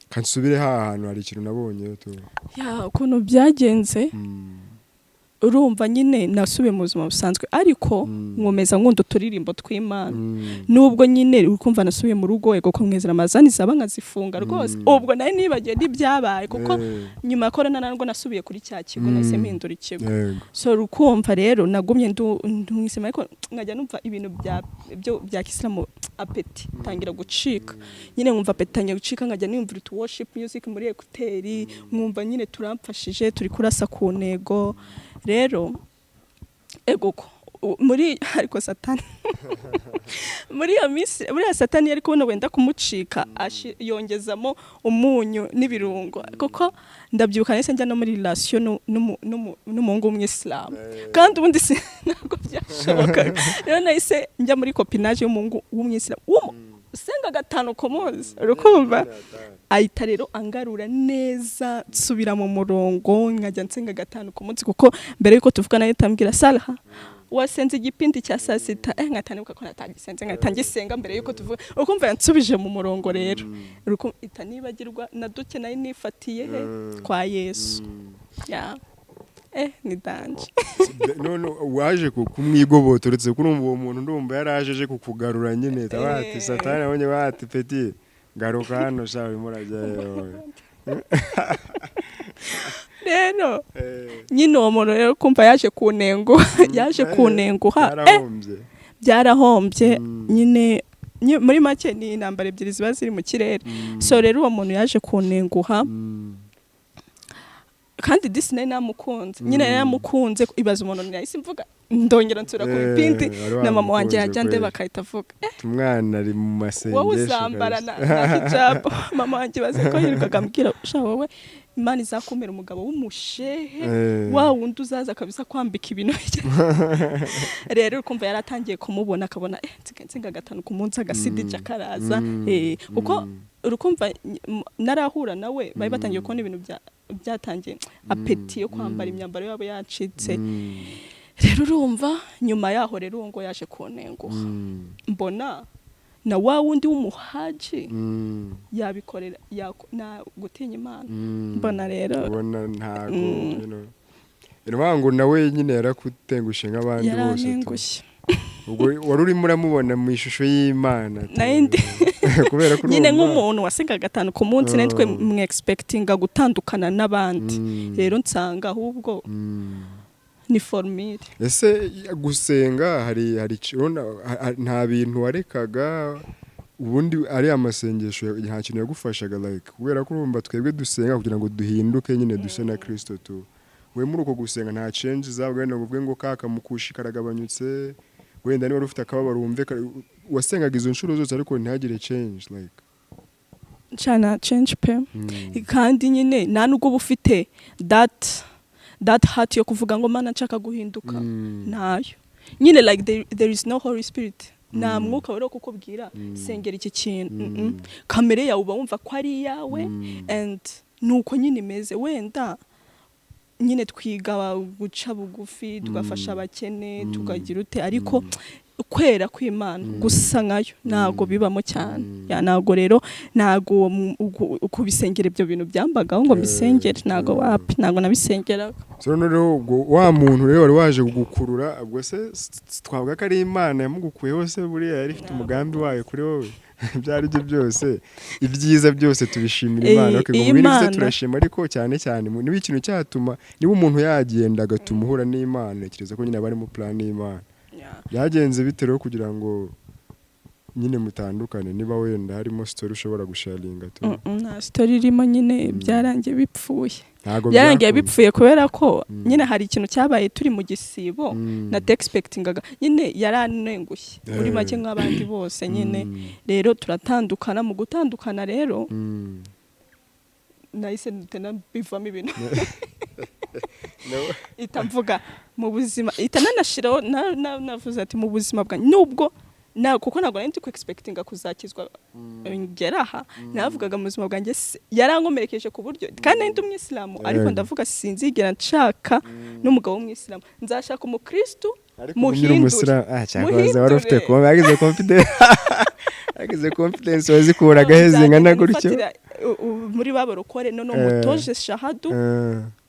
"Kansubire ha hantu, hari ikintu nabonye tu"?
Ya, ukuntu byagenze, urumva nyine nasubiye mu buzima busanzwe, ariko nkomeza nkunda uturirimbo tw'Imana. Nubwo nyine ukumva nasubiye mu rugo, ego ko mwezera amazani zaba nkazifunga rwose. Ubwo nari nibagiwe n'ibyabaye, kuko nyuma ya korona nabwo nasubiye kuri cya kigo, nahise mpindura ikigo. So ukumva rero nagumye ndu ariko nkajya numva ibintu bya kisilamu, appétit tangira gucika nyine, nkumva appétit itangiye gucika, nkajya niyumvira utu worship music muri écouteurs, nkumva nyine turamfashije, turi kurasa ku ntego. Rero ego ko muri ariko Satani muri iyo minsi, buriya Satani yari kubona wenda kumucika, yongezamo umunyu n'ibirungo, kuko ndabyibuka nahise njya no muri relation n'umuhungu w'umwisilamu, kandi ubundi si ntabwo byashobokaga. Rero nahise njya muri copinage y'umuhungu w'umwisilamu usenga gatanu ku munsi, urukumva ahita rero angarura neza, nsubira mu murongo, nkajya nsenga gatanu ku munsi, kuko mbere yuko tuvugana ahita ambwira: "Salaha, wasenze igipindi cya saa sita?" Nkahita nibuka ko natagisenze, nkahita ngisenga mbere yuko tuvuga. Ukumva yansubije mu murongo rero. Ita nibagirwa na duke nari nifatiye he kwa Yesu. Ya, ni danger.
None waje kumwigobotora uretse kurumva uwo muntu, ndumva yaraje aje kukugarura nyine, bati Satani abonye bati: "Petit, garuka hano sha, urimo urajyayo."
Rero nyine uwo muntu rero kumva yaje kunenguha, yaje kunenguha.
Yarahombye.
Byarahombye nyine. Muri make ni intambara ebyiri ziba ziri mu kirere. So rero uwo muntu yaje kunenguha, kandi disi nari namukunze nyine, nari namukunze. Ibaza umuntu nahise mvuga, ndongera nsubira ku bipindi
Wari
na mama wanjye
wamukunze
yajya ndeba
kweli.
akahita avuga:
Umwana ari mu masengesho
"Wowe uzambara
kabisa.
na hijab." Mama wanjye baze ko yirirwaga ambwira: "Sha wowe, Imana izakumera umugabo w'umushehe, wa wundi uzaza kabisa kwambika ibintu bye." Rero ukumva yaratangiye kumubona, akabona nsigaye nsenga gatanu ku munsi, agasidija karaza. Kuko urukumva narahura nawe bari batangiye kubona ibintu byatangiye, appétit yo kwambara imyambaro yabo yacitse. Rero urumva nyuma yaho rero uwo ngo yaje kunenguha, mbona na wa wundi w'umuhaji yabikorera na gutinya Imana, mbona rero
Ubona ntago ni ukuvuga ngo nawe nyine yarakutengushe nk'abandi bose tu.
Yarantengushye.
Ubwo wari urimo uramubona mu ishusho y'Imana tu.
Nari
Kubera ko
nyine
urumva-
nk'umuntu wasenga gatanu ku munsi, nari twe mwe expectinga gutandukana n'abandi. Rero nsanga ahubwo ni formule.
Ese gusenga hari urabona, nta bintu warekaga ubundi ari amasengesho, nta kintu yagufashaga? Like kubera ko urumva twebwe dusenga kugira ngo duhinduke nyine, duse na Kristo tu. We muri uko gusenga nta change zabwo, wenda ngo uvuge ngo kaka mukushi karagabanyutse, wenda niba wari ufite akababaro wumve wasengaga izo nshuro zose ariko ntihagire change like?
Cana change pe. Kandi nyine nta nubwo uba ufite that heart yo kuvuga ngo: "Mana, nshaka guhinduka." Ntayo nyine, like there is no Holy Spirit, nta mwuka wari wo kukubwira: "Sengera iki kintu." Kamere yawe uba wumva ko ari iyawe, and nuko nyine imeze. Wenda nyine twiga guca bugufi, tugafasha abakene, tukagira ute, ariko kwera kw'Imana gusa nkayo ntago bibamo cyane. Ya, ntago rero, ntago kubisengera ibyo bintu byambagaho ngo mbisengere, ntago, wapi, ntago nabisengeraga.
So noneho ubwo wa muntu rero wari waje kugukurura, ubwo se twavuga ko ari Imana yamugukuyeho se? Buriya yari ifite umugambi wayo kuri wowe. Ibyo ari byo byose, ibyiza byose tubishimira Imana. Okay, ngo
iyi
mu bindi byiza
Imana.
turashima, ariko cyane cyane niba ikintu cyatuma, niba umuntu yagenda agatuma uhura n'Imana, ntekereza ko nyine aba ari mu plan y'Imana. Byagenze bite rero kugira ngo nyine mutandukane, niba wenda harimo story ushobora gusharinga tu.
Nta story irimo nyine, byarangiye bipfuye.
Ntago
Byarangiye
byakunda.
bipfuye kubera ko nyine hari ikintu cyabaye turi mu gisibo na expectingaga nyine, yaranengushye muri make nk'abandi bose nyine. Rero turatandukana. Mu gutandukana rero nahise mpita bivamo ibintu.
No.
Ita mvuga mu buzima, ita nanashiraho navuze ati mu buzima bwanjye nubwo na kuko ntabwo nari ndi ku expectinga kuzakizwa ngera aha. Navugaga mu buzima bwanjye yarankomerekeje ku buryo, kandi nari ndi umwisilamu, ariko ndavuga sinzigera nshaka n'umugabo w'umwisilamu, nzashaka umukristu.
Ariko ubu nyiri
Muhindure.
umusilamu, ah, cyangwa wari ufite
Muhindure.
kuba yagize confidence, yagize confidence wazikuraga he zingana gutyo?
Nzagenda nifatira, muri ba barokore, none mutoje shahadu,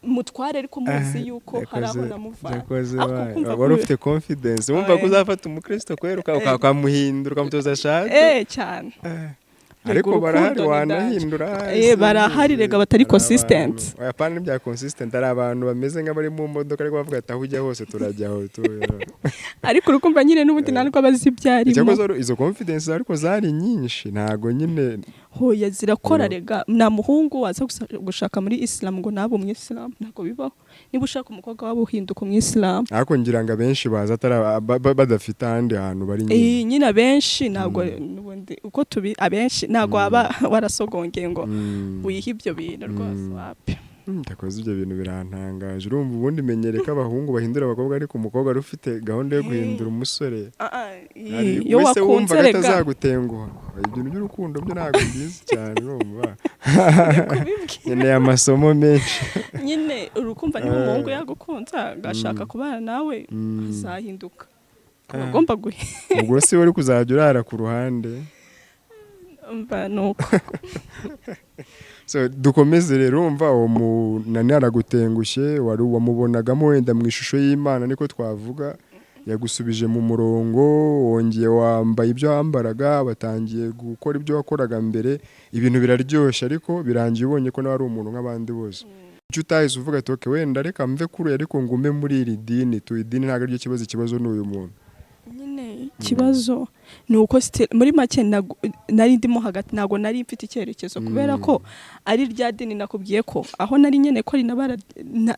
mutware, ariko muzi yuko hari aho namuvanye.
Yakoze.
Ariko kumva
wari ufite confidence wumva ko uzafata umukristo kwera ukamuhindura, ukamutoza shahadu.
Eh, cyane.
Ariko
Urukundo
barahari
ni
wanahindura.
Barahari rega batari consistent.
Oya, pana n'ibya consistent, ari abantu bameze nk'abari mu modoka ariko bavuga ati aho ujya hose turajya aho tu.
Ariko urukumva nyine n'ubundi ntabwo abazi ibyo arimo.
Icyakoze izo confidence ariko zari nyinshi, ntago nyine.
Hoya, zirakora rega. Nta muhungu waza gushaka muri isilamu ngo nabe umwisilamu, ntabwo bibaho. Niba ushaka umukobwa waba uhinduka umwisilamu.
Ariko ngira ngo abenshi baza atari badafite ahandi hantu bari nyine.
Nyine abenshi ntabwo, n'ubundi uko tubi abenshi ntabwo waba warasogongeye ngo wihe ibyo bintu rwose, wapi.
Ndakoze ibyo bintu birantangaje. Urumva ubundi menyere ko abahungu bahindura abakobwa, ariko umukobwa wari ufite gahunda yo guhindura umusore.
Ah, ah,
Hari-
iyo
wese
wakunze
wumvaga
rega.
atazagutenguha. Ibintu by'urukundo byo ntabwo mbizi cyane, urumva
Kubibwira.
nkeneye amasomo menshi.
Nyine urukumva niba umuhungu yagukunze agashaka kubana nawe, azahinduka. Agomba guhinduka.
Ubwo si wari kuzajya urara ku ruhande?
Nuko.
So dukomeze rero. Urumva uwo munani aragutengushye, wari wamubonagamo wenda mu ishusho y'Imana niko twavuga, yagusubije mu murongo, wongeye wambaye ibyo wambaraga, batangiye gukora ibyo wakoraga mbere, ibintu biraryoshye, ariko birangiye ubonye ko nawe ari umuntu nk'abandi bose. Icyo utahise uvuga ati "Okay, wenda reka mve kuri uyu ariko ngume muri iri dini tu, idini ntabwo ariryo kibazo, ikibazo ni uyu muntu"?
Nyine ikibazo ni uko muri make nari ndimo hagati, ntabwo nari mfite icyerekezo, kubera ko ari rya dini nakubwiye ko aho nari nyene ko rinabara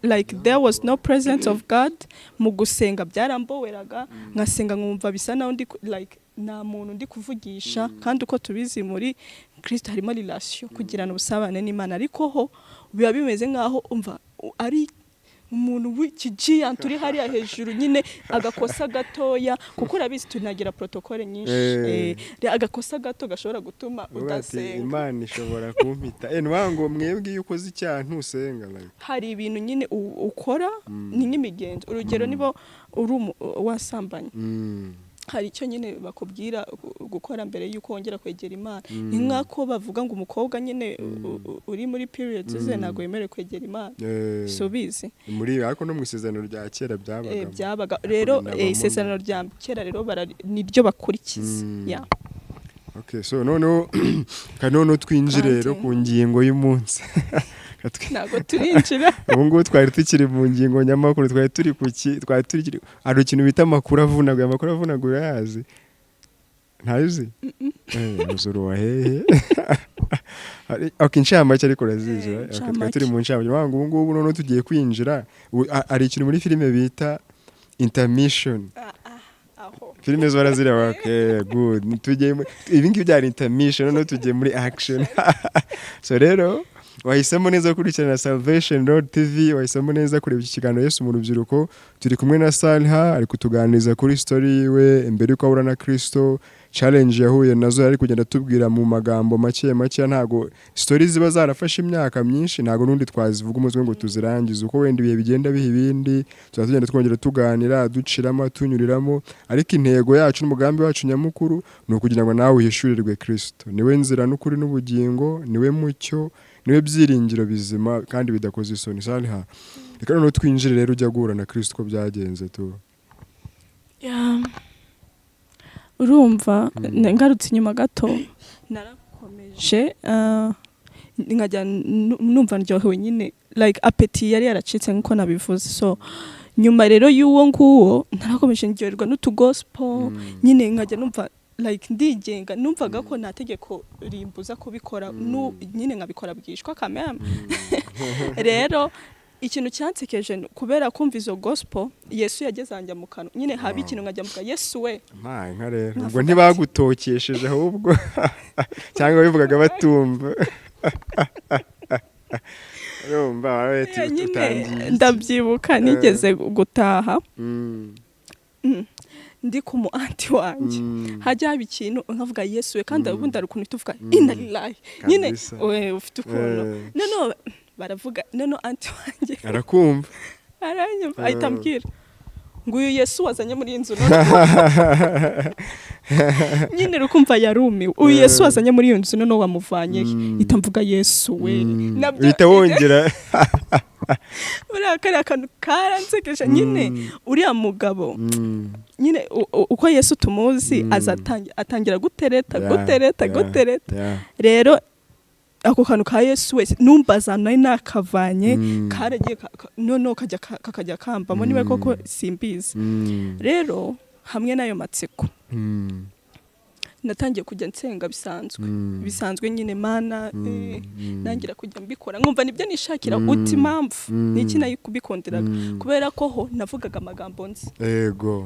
like there was no presence of God. Mu gusenga byaramboweraga, nkasenga nkumva bisa naho ndi like nta muntu ndi kuvugisha, kandi uko tubizi muri Kristo harimo relation, kugirana ubusabane n'Imana, ariko ho biba bimeze nkaho umva ari umuntu w'ikigiyant uri hariya hejuru nyine, agakosa gatoya, kuko urabizi tunagira protocole nyinshi, agakosa gato gashobora gutuma
Uvuga ati,
udasenga.
"Imana ishobora kumpita." Ni ukuvuga ngo mwebwe iyo ukoze icyaha ntusenga, like.
Hari ibintu nyine ukora, ni nk'imigenzo. Urugero, niba uri wasambanye, hari icyo nyine bakubwira gukora mbere y'uko wongera kwegera Imana. Ni nk'ako bavuga ngo umukobwa nyine uri muri periods ze ntabwo yemerewe kwegera Imana. Si ubizi?
Muri ariko no mu isezerano rya kera byabaga.
Byabaga rero.
Binabamo.
Isezerano rya kera rero niryo bakurikiza. Yeah.
Okay, so noneho ka noneho twinjire rero
Kandi-
ku ngingo y'umunsi.
Ntabwo turinjira.
Ubu ngubu twari tukiri mu ngingo nyamakuru, twari turi ku ki, twari turi hari ikintu bita amakuru avunaguye. Amakuru avunaguye urayazi? Ntayo uzi? Muzuru wa hehe? Okay, incamake ariko urazizi, right? Okay, twari turi mu ncamake. Ubu ngubu ngubu noneho tugiye kwinjira. Hari ikintu muri filime bita intermission.
Ah, ah, aho.
Filime zo barazireba. Okay, good. Tugiye ibi ngibi byari intermission, noneho tugiye muri action. So rero wahisemo neza gukurikirana Salvation Road TV, wahisemo neza kureba iki kiganiro Yesu mu rubyiruko. Turi kumwe na Salha, ari kutuganiriza kuri story yiwe mbere yuko ahura na Kristo, challenge yahuye nazo ari kugenda atubwira mu magambo make make. Ntago story ziba zarafashe imyaka myinshi, ntago n'undi twazivuga umutwe ngo tuzirangize. Uko wenda ibihe bigenda biha ibindi, tuba tugenda twongera tuganira, duciramo, tunyuriramo, ariko intego yacu n'umugambi wacu nyamukuru ni ukugira ngo nawe uhishurirwe Kristo. Niwe nzira n'ukuri n'ubugingo, niwe mucyo, niwe byiringiro bizima kandi bidakoze isoni. Salha, reka noneho twinjire rero ujya guhura na Kristo uko byagenze tu.
Yeah. Urumva ngarutse inyuma gato, narakomeje nkajya numva ndyohewe nyine, like appétit yari yaracitse nkuko nabivuze. So nyuma rero y'uwo nguwo narakomeje ndyoherwa n'utugospel nyine, nkajya numva like ndigenga, numvaga ko nta tegeko rimbuza kubikora, nyine nkabikora bwishwa kameme. Rero ikintu cyansekeje kubera kumva izo gospel, Yesu yageze anjya mu kanwa nyine, haba ikintu nkajya mvuga "Yesu we".
Mpaye nka rero
Nkavuga
ubwo ntibagutokesheje ahubwo, cyangwa bivugaga batumva, urumva baravuga ati,
Nyine
"Utangiye iki?"
Ndabyibuka nigeze gutaha, ndi ku mu aunty wanjye, hajya haba ikintu nkavuga "Yesu we", kandi ubundi hari ukuntu uhita uvuga "Inna lillahi" nyine.
Kabisa.
We ufite ukuntu. Noneho baravuga, noneho aunty wanjye
arakumva.
Aranyumva, ahita ambwira ngo "Uyu Yesu wazanye muri iyi nzu", noneho nyine rukumva yarumiwe, "Uyu Yesu wazanye muri iyi nzu noneho wamuvanye he?" Ihita mvuga "Yesu we". Nabyo
Uhita wongera.
Buriya kariya kantu karansekeje nyine. Uriya mugabo nyine uko Yesu tumuzi, aza atangira gutereta, gutereta, gutereta. Rero ako kantu ka "Yesu wese" numbaza nari nakavanye, karagiye noneho kakajya kambamo niba koko simbizi. Rero hamwe n'ayo matsiko, natangiye kujya nsenga bisanzwe, bisanzwe nyine, Mana, nangira kujya mbikora nkumva nibyo nishakira. Uti impamvu niki nayikubikundiraga? Kubera ko ho navugaga amagambo nzi,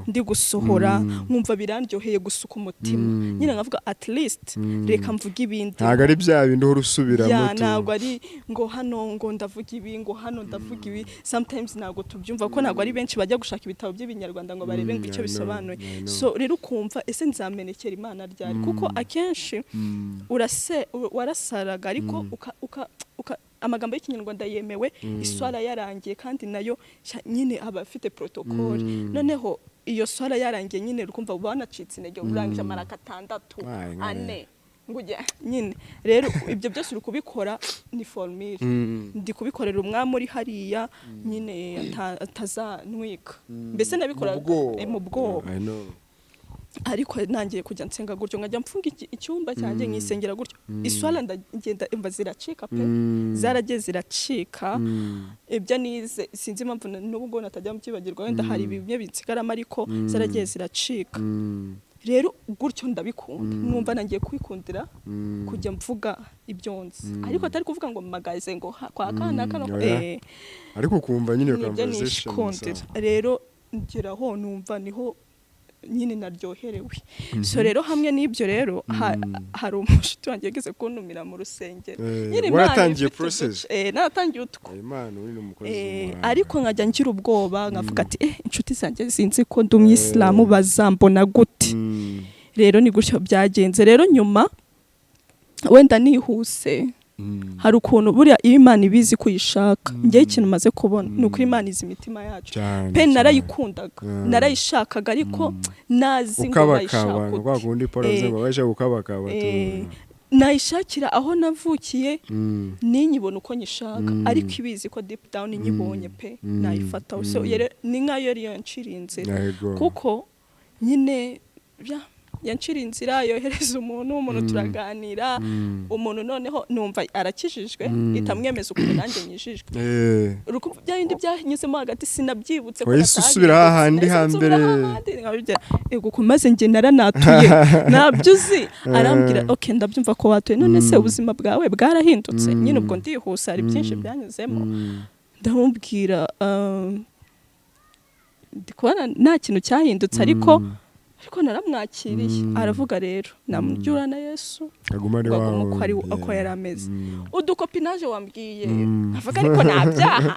ndi gusohora, nkumva birandyoheye gusuka umutima. Nyine nkavuga at least reka mvuge ibindi.
Ntabwo ari bya bindi uhora usubiramo
Ya,
tu.
ntabwo ari ngo hano ngo ndavuga ibi, ngo hano ndavuga ibi. Sometimes ntabwo tubyumva ko ntabwo ari benshi bajya gushaka ibitabo by'Ibinyarwanda ngo barebe ngo icyo
I know,
bisobanuye.
I know.
So rero ukumva ese nzamenekera Imana ryari? Kuko akenshi urase warasaraga, ariko uka amagambo y'Ikinyarwanda yemewe iswara yarangiye, kandi nayo nyine aba afite protocole. Noneho iyo swara yarangiye nyine ukumva uba wanacitse intege, urangije amaraka atandatu,
Ay, nka
ane, ngo ujye nyine. Rero ibyo byose uri kubikora ni formule, ndi kubikorera umwami uri hariya nyine atazantwika mbese nabikora
Mu bwoba.
Mu bwoba.
I know.
Ariko nangiye kujya nsenga gutyo, nkajya mfunga icyumba cyanjye, nkisengera gutyo. Iswara ndagenda imva ziracika pe. Zaragiye ziracika. Ibyo nize sinzi impamvu n'ubu ngubu natajya mbyibagirwa, wenda hari bimwe binsigaramo, ariko zaragiye ziracika. Rero gutyo ndabikunda, numva nangiye kwikundira kujya mvuga ibyo nzi, ariko atari kuvuga ngo magaze ngo kwa kana kano.
Oya. Ariko ukumva nyine
Nibyo
conversation
nishikundira.
sawa.
Rero ngeraho numva niho nyine naryoherewe. So rero hamwe n'ibyo rero hari umushuti wanjye yageze kuntumira mu rusengero. Nyine Imana
Waratangiye
ifite
process?
Naratangiye utwo.
Imana uri umukozi w'umuhanga.
Ariko nkajya ngira ubwoba, nkavuga ati "Inshuti zanjye zinzi ko ndi umuyisilamu, bazambona gute?" Rero ni gutyo byagenze. Rero nyuma wenda nihuse, hari ukuntu buriya iyo Imana ibizi ko uyishaka, njyewe ikintu maze kubona ni uko Imana izi imitima yacu
Cyane,
pe.
cyane.
Narayikundaga, narayishakaga, ariko nazi ngo
Ukabakaba
nayishaka
ngo kwa
ute.
kundi Paul avuze ngo baje gukabakaba tu.
Nayishakira aho navukiye, ninyibona uko nyishaka, ariko ibizi ko deep down nyibonye pe, nayifata. So rero ni nkayo yari yanciriye inzira, kuko nyine yanciriye inzira, yohereza umuntu, turaganira, umuntu noneho numva arakijijwe, itamwemeza ukuntu nanjye nyijijwe. Urukumva bya bindi byanyuzemo hagati sinabyibutse ko
Wahise
natahindutse.
usubira hahandi
Nahise nsubira
hambere.
hahandi, nkabibwira, ego ko maze njye naranatuye, ntabyo uzi. Arambwira "Ok, ndabyumva ko watuye, none se ubuzima bwawe bwarahindutse?" Nyine ubwo ndihuse, hari byinshi byanyuzemo. Ndamubwira, ndi kubona nta kintu cyahindutse, ariko naramwakiriye. Aravuga rero namuryura na Yesu
Aguma ari
ngo agume
wawe.
uko ari, uko yari ameze. Udukopinaje wambwiye, avuga ariko nta byaha,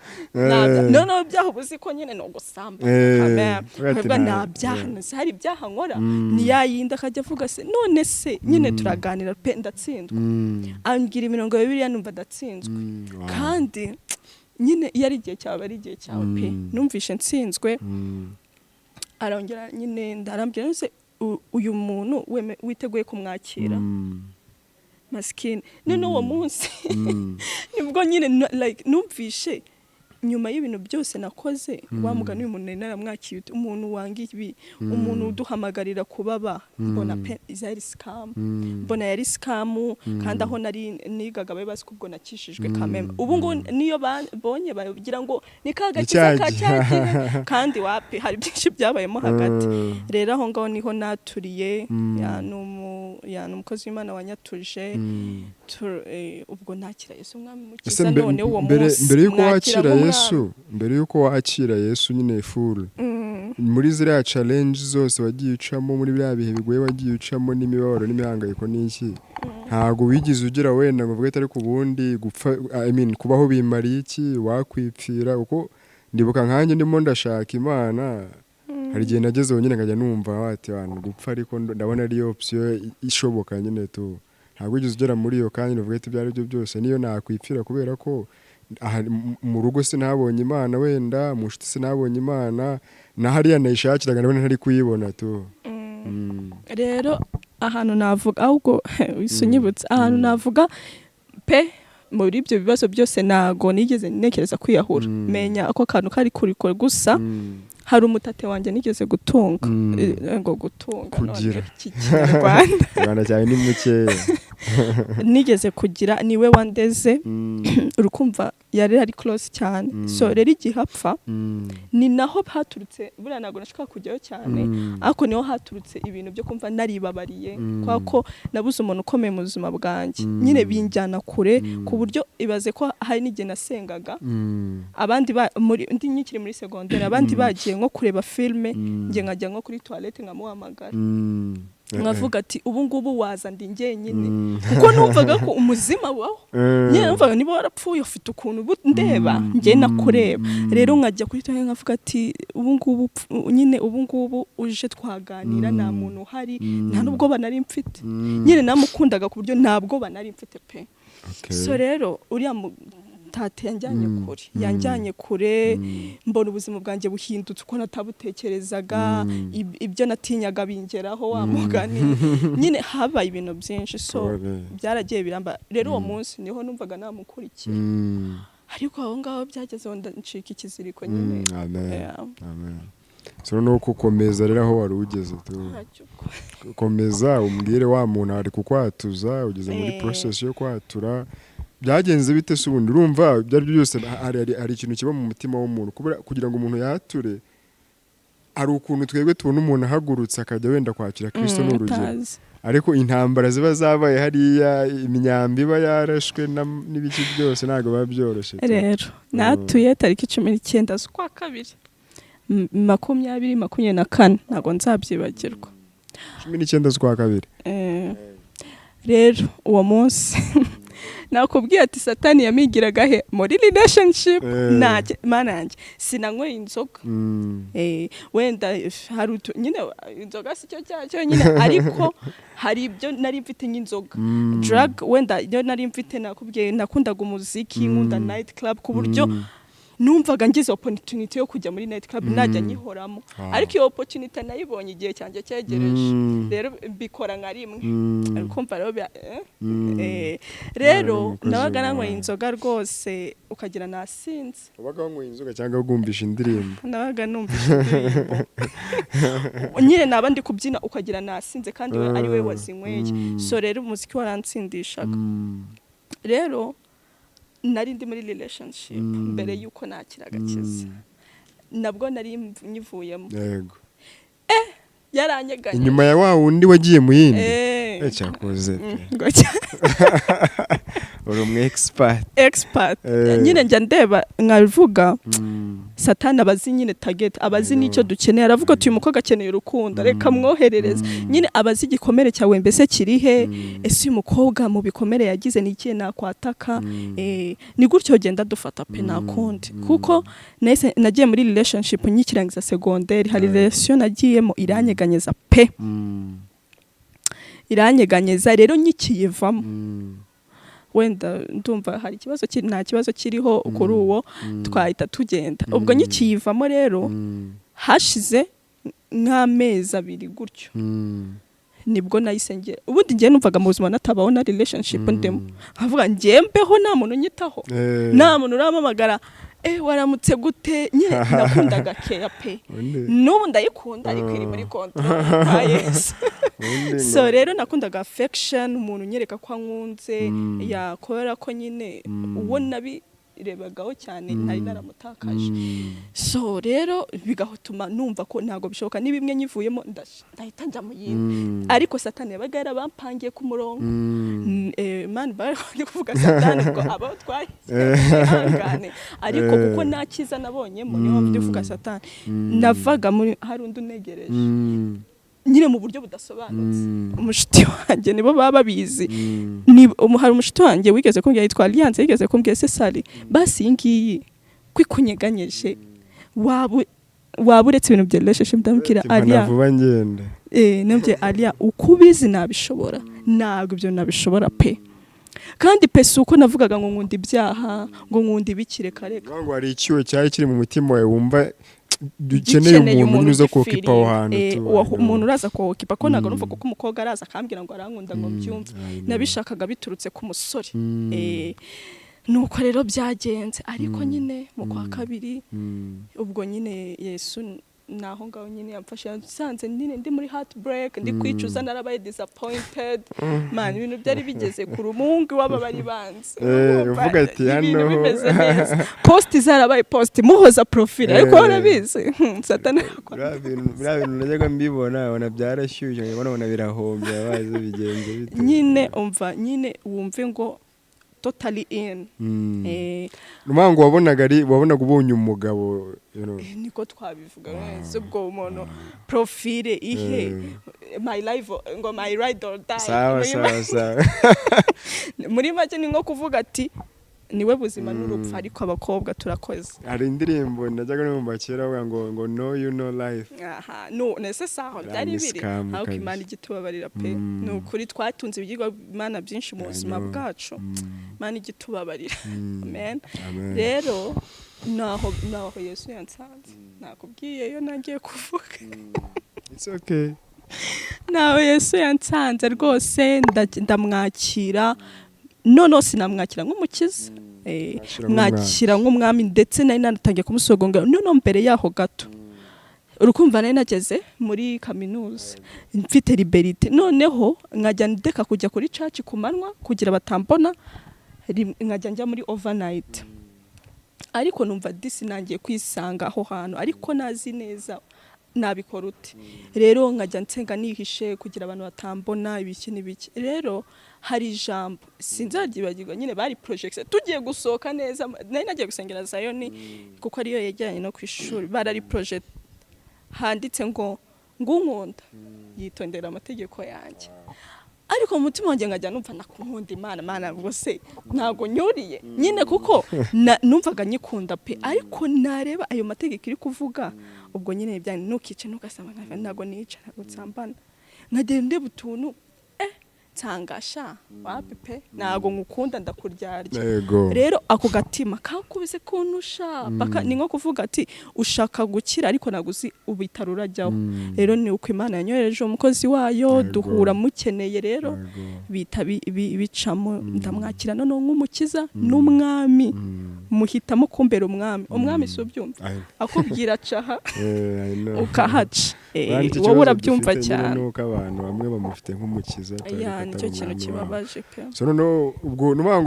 noneho ibyaha uba uzi ko nyine ni ugusamba. Amen.
Uvuga ati
Akavuga nta byaha, nzi hari ibyaha nkora, ni ya yindi akajya avuga se none se nyine turaganira pe, ndatsindwa. Ambwira imirongo ya Bibiliya, numva ndatsinzwe. Kandi nyine iyo ari igihe cyawe, ari igihe cyawe pe. Numvishe nsinzwe. Arongera nyine ndarambwira se uyu muntu witeguye kumwakira? Masikini, none uwo munsi nibwo nyine like numvishe Nyuma y'ibintu byose nakoze, wa mugani, uyu muntu nari naramwakiye ute? Umuntu wanga ibi, umuntu uduhamagarira kubaba, mbona pe zari scam. Mbona yari scam. Kandi aho nari nigaga bari bazi ko ubwo nakishijwe kameme. Ubu ngubu niyo babonye bagira ngo ni ka gakiza ka
cya
cya gihe, kandi wapi, hari byinshi byabayemo hagati. Rero aho ngaho niho naturiye. Ya ni umukozi w'Imana wanyatuje. Ubwo nakira Yesu umwami
Ese
mukiza. None uwo munsi
mbere yuko
mwakira
wakira
nk'umwami.
Yesu, mbere yuko wakira Yesu nyine full, muri ziriya challenge zose wagiye ucamo, muri biriya bihe bigoye wagiye ucamo, n'imibabaro n'imihangayiko n'iki, ntabwo wigeze ugira wenda ngo uvuge ati: "Ariko ubundi gupfa, I mean, kubaho bimariye iki? Wakwipfira?" Kuko ndibuka nkanjye ndimo ndashaka Imana, hari igihe nageze nyine nkajya numva wati abantu gupfa, ariko ndabona ari option ishoboka nyine tu. Ntabwo wigeze ugera muri iyo kandi uvuge ati: "Ibyo ari byo byose niyo nakwipfira, kubera ko aha mu rugo sinabonye Imana, wenda mu nshuti sinabonye Imana, na hariya nayishakiraga ndabona ntari kuyibona tu"?
Rero ahantu navuga, ahubwo wise unyibutsa ahantu navuga pe, muri ibyo bibazo byose ntago nigeze ntekereza kwiyahura. Menya ako kantu kari kurikora gusa. Hari umutate wanjye nigeze gutunga. Ngo gutunga none
Kugira.
iki Kinyarwanda.
Rwanda cyane ni mukeya.
Nigeze kugira, niwe wandeze. Urukumva yari ari close cyane. So rero igihe apfa, ni naho haturutse, buriya ntabwo nashaka kujyayo cyane, ariko niho haturutse ibintu byo kumva naribabariye, kubera ko nabuze umuntu ukomeye mu buzima bwanjye. Nyine binjyana kure, ku buryo ibaze ko hari n'igihe nasengaga, abandi muri ndi nkikiri muri segonderi, abandi bagiye nko kureba filime, njye nkajya nko kuri toilette nkamuhamagara, nkavuga ati: "Ubu ngubu waza, ndi njyenyine," kuko numvaga ko umuzima waho nyine numvaga niba warapfuye ufite ukuntu ubu ndeba, njye nakureba. Rero nkajya kuri toilette nkavuga ati: "Ubu ngubu nyine ubu ngubu uje twaganira, nta muntu uhari." Nta n'ubwoba nari mfite. Nyine namukundaga ku buryo nta bwoba nari mfite pe. So rero uriya tate yanjyanye kure, yanjyanye kure. Mbona ubuzima bwanjye buhindutse uko natabutekerezaga. Ibyo natinyaga bingeraho, wa mugani nyine habaye ibintu byinshi. So
Pole.
byaragiye biramba. Rero uwo munsi niho numvaga namukurikiye, ariko aho ngaho byagezeho ncika ikiziriko nyine.
Amen.
Yeah.
Amen. So no gukomeza rero aho wari ugeze tu.
Ntacyo ubwo.
Komeza umbwire, wa muntu ari kukwatuza, ugeze muri process yo kwatura, byagenze bite se ubundi? Urumva ibyo ari byo byose hari ikintu kiba mu mutima w'umuntu kugira ngo umuntu yature. Hari ukuntu twebwe tubona umuntu ahagurutse akajya wenda kwakira Kristo, ni urugero,
Utazi.
ariko intambara ziba zabaye hariya, imyambi iba yarashwe n'ibiki byose, ntabwo biba byoroshye tu.
Rero natuye tariki 19 z'ukwa kabiri 2024, ntabwo nzabyibagirwa.
19 z'ukwa kabiri.
Rero uwo munsi nakubwiye ati Satani yamigiraga he? Muri relationship. Ntacyo, Mana yanjye, sinanyweye inzoga. Wenda hari nyine inzoga si cyo cyaha cyonyine, ariko hari ibyo nari mfite nk'inzoga, drug wenda ibyo nari mfite. Nakubwiye nakundaga umuziki, nkunda night club, ku buryo numvaga ngize opportunity yo kujya muri night club najya nyihoramo. Ariko iyo opportunity nayibonye igihe cyanjye cyegereje. Rero mbikora nka rimwe. Kumva rero rero
Umukozi
nabaga nanyweye
w'Imana.
inzoga rwose ukagira nasinze.
Wabaga wanyweye inzoga cyangwa wumvisha indirimbo?
Nabaga numvise indirimbo nyine, naba ndi kubyina ukagira nasinze kandi we ari we wazinyweye. So rero umuziki waransindishaga. Rero nari ndi muri relationship mbere y'uko nakira agakiza, nabwo nari nyivuyemo. Yaranyeganye.
Inyuma ya wa wundi wagiye mu yindi?
Eh.
Cyakoze pe.
Ngo
Uri umu expert.
Expert. Nyine njya ndeba nkabivuga, Satani abazi nyine target, abazi n'icyo dukeneye. Aravuga ati: "Uyu mukobwa akeneye urukundo, reka mwoherereze." Nyine abazi igikomere cyawe mbese kiri he. Ese uyu mukobwa mu bikomere yagize ni ikihe nakwataka? Ni gutyo genda dufata pe, nta kundi. Kuko nahise nagiye muri relationship nkikirangiza segonderi. Hari relation nagiyemo iranyeganyeza pe, iranyeganyeza. Rero nkikiyivamo, wenda ndumva hari ikibazo nta kibazo kiriho kuri uwo, twahita tugenda. Ubwo nkikiyivamo rero, hashize nk'amezi 2 gutyo, nibwo nahise ngera. Ubundi ngiye numvaga mu buzima natabaho na relationship ndimo, nkavuga ngiye mbeho nta muntu unyitaho, nta muntu urampamagara. Waramutse gute? Nyine nakundaga care pe. N'ubu ndayikunda, ariko iri muri control kwa Yesu.
Ubundi
So rero nakundaga affection, umuntu unyereka ko ankunze. Yakora ko nyine uwo nabirebagaho cyane nari naramutakaje. So rero bigatuma numva ko ntabwo bishoboka, niba imwe nyivuyemo ndahita njya mu yindi. Ariko Satani yabaga yarabampangiye ku murongo. Man, bari kuvuga Satani ngo abo twahangane, ariko kuko nta cyiza nabonyemo, niyo mpamvu ndi kuvuga Satani. Navaga muri hari undi unegereje nyine mu buryo budasobanutse. Umushuti wanjye nibo baba babizi. Hari umushuti wanjye wigeze kumbwira, yitwa Alliance, yigeze kumbwira: "Se Sali, basi iyi ngiyi kwikunyeganyije, waba uretse ibintu bya relationship?" Ndamubwira:
Mpana
"Alia."
Vuba ngende.
Nabwiye Alia: "Uko ubizi nabishobora, ntabwo ibyo nabishobora pe." Kandi pe, si uko navugaga ngo nkunda ibyaha, ngo nkunda ibiki, reka reka.
Uvuga ngo hari icyuho cyari kiri mu mutima wawe, wumva dukeneye
Gikeneye
umuntu nyine uza kokipa aho
ugifeelinga.
hantu tu.
Umuntu uraza kokipa, ko ntabwo numva kuko umukobwa araza akambwira ngo arankunda ngo mbyumve.
I know.
Nabishakaga biturutse ku musore. Nuko rero byagenze, ariko nyine mu kwa kabiri, ubwo nyine Yesu naho ngaho nyine yamfashe, yansanze nyine ndi muri heartbreak, ndi kwicuza, narabaye disappointed man, ibintu byari bigeze ku rumungu w'aba bari banzi. Urumva,
uvuga ati,
ibintu
hano.
bimeze neza, post zarabaye post, muhoza profile, ariko warabizi, Satani
Biriya bintu najyaga mbibona, ubona byarashyushye, nkabona ubona birahombye, abazi bigenze bite?
Nyine umva, nyine wumve ngo totally in.
Ni ukuvuga ngo wabonaga ubonye umugabo.
Niko twabivuga wese, ubwo umuntu profile ihe my life, ngo my ride or die.
Sawa.
Muri
Sawa sawa.
Muri make ni nko kuvuga ati niwe buzima n'urupfu, ariko abakobwa turakoze.
Hari indirimbo najyaga numva kera bavuga ngo "No you no life".
Aha, no nese saho byari
Ni
biri
scam
ariko
kabisa.
Imana ijya itubabarira pe. Ni ukuri twatunze ibigirwa Imana byinshi mu buzima
I know.
bwacu. Imana ijya itubabarira. Amen.
Amen.
Rero naho Yesu yansanze, nakubwiye yo nagiye kuvuga.
It's okay.
Naho Yesu yansanze rwose, ndamwakira. Noneho sinamwakira nk'umukiza.
Mwakira nk'umwami.
Mwakira nk'umwami, ndetse nari nanatangiye kumusogonga. Noneho mbere yaho gato, urukumva nari nageze muri kaminuza mfite liberté, noneho nkajya ndeka kujya kuri church ku manywa kugira batambona, nkajya njya muri overnight. Ariko numva disi nangiye kwisanga aho hantu, ariko nazi neza nabikora ute. Rero nkajya nsenga nihishe kugira abantu batambona, ibiki n'ibiki. Rero hari ijambo sinzaryibagirwa, nyine bari projection tugiye gusohoka neza, nari nagiye gusengera Zayoni kuko ariyo yegeranye no ku ishuri, barari project handitse ngo "Ngunkunda yitondera amategeko yanjye." Ariko mu mutima wanjye nkajya numva nakunda Imana, Imana ubwo se ntabwo nyuriye nyine, kuko numvaga nyikunda pe, ariko nareba ayo mategeko iri kuvuga, ubwo nyine bya "Ntukice, ntugasamba", ntabwo nica, ntabwo nsambana, nkagenda ndeba utuntu, nsanga sha wapi pe, ntabwo ngukunda, ndakuryarya. Rero ako gatima kakubise kuntusha paka, ni nko kuvuga ati ushaka gukira ariko ntabwo uzi ubitaro urajyaho. Rero ni uko Imana yanyohereje umukozi wayo, duhura mukeneye rero, bita bicamo, ndamwakira noneho nk'umukiza n'umwami. Muhitamo kumbera umwami. Umwami si ubyumva? Akubwira caha
I know.
ukahaca.
Kandi icyo
Wowe
kibazo
urabyumva
dufite nyine
cyane.
ni uko abantu bamwe bamufite nk'umukiza, ariko
Ya,
atari
nicyo kintu
umwami wabo.
kibabaje pe.
So noneho ubwo ni ukuvuga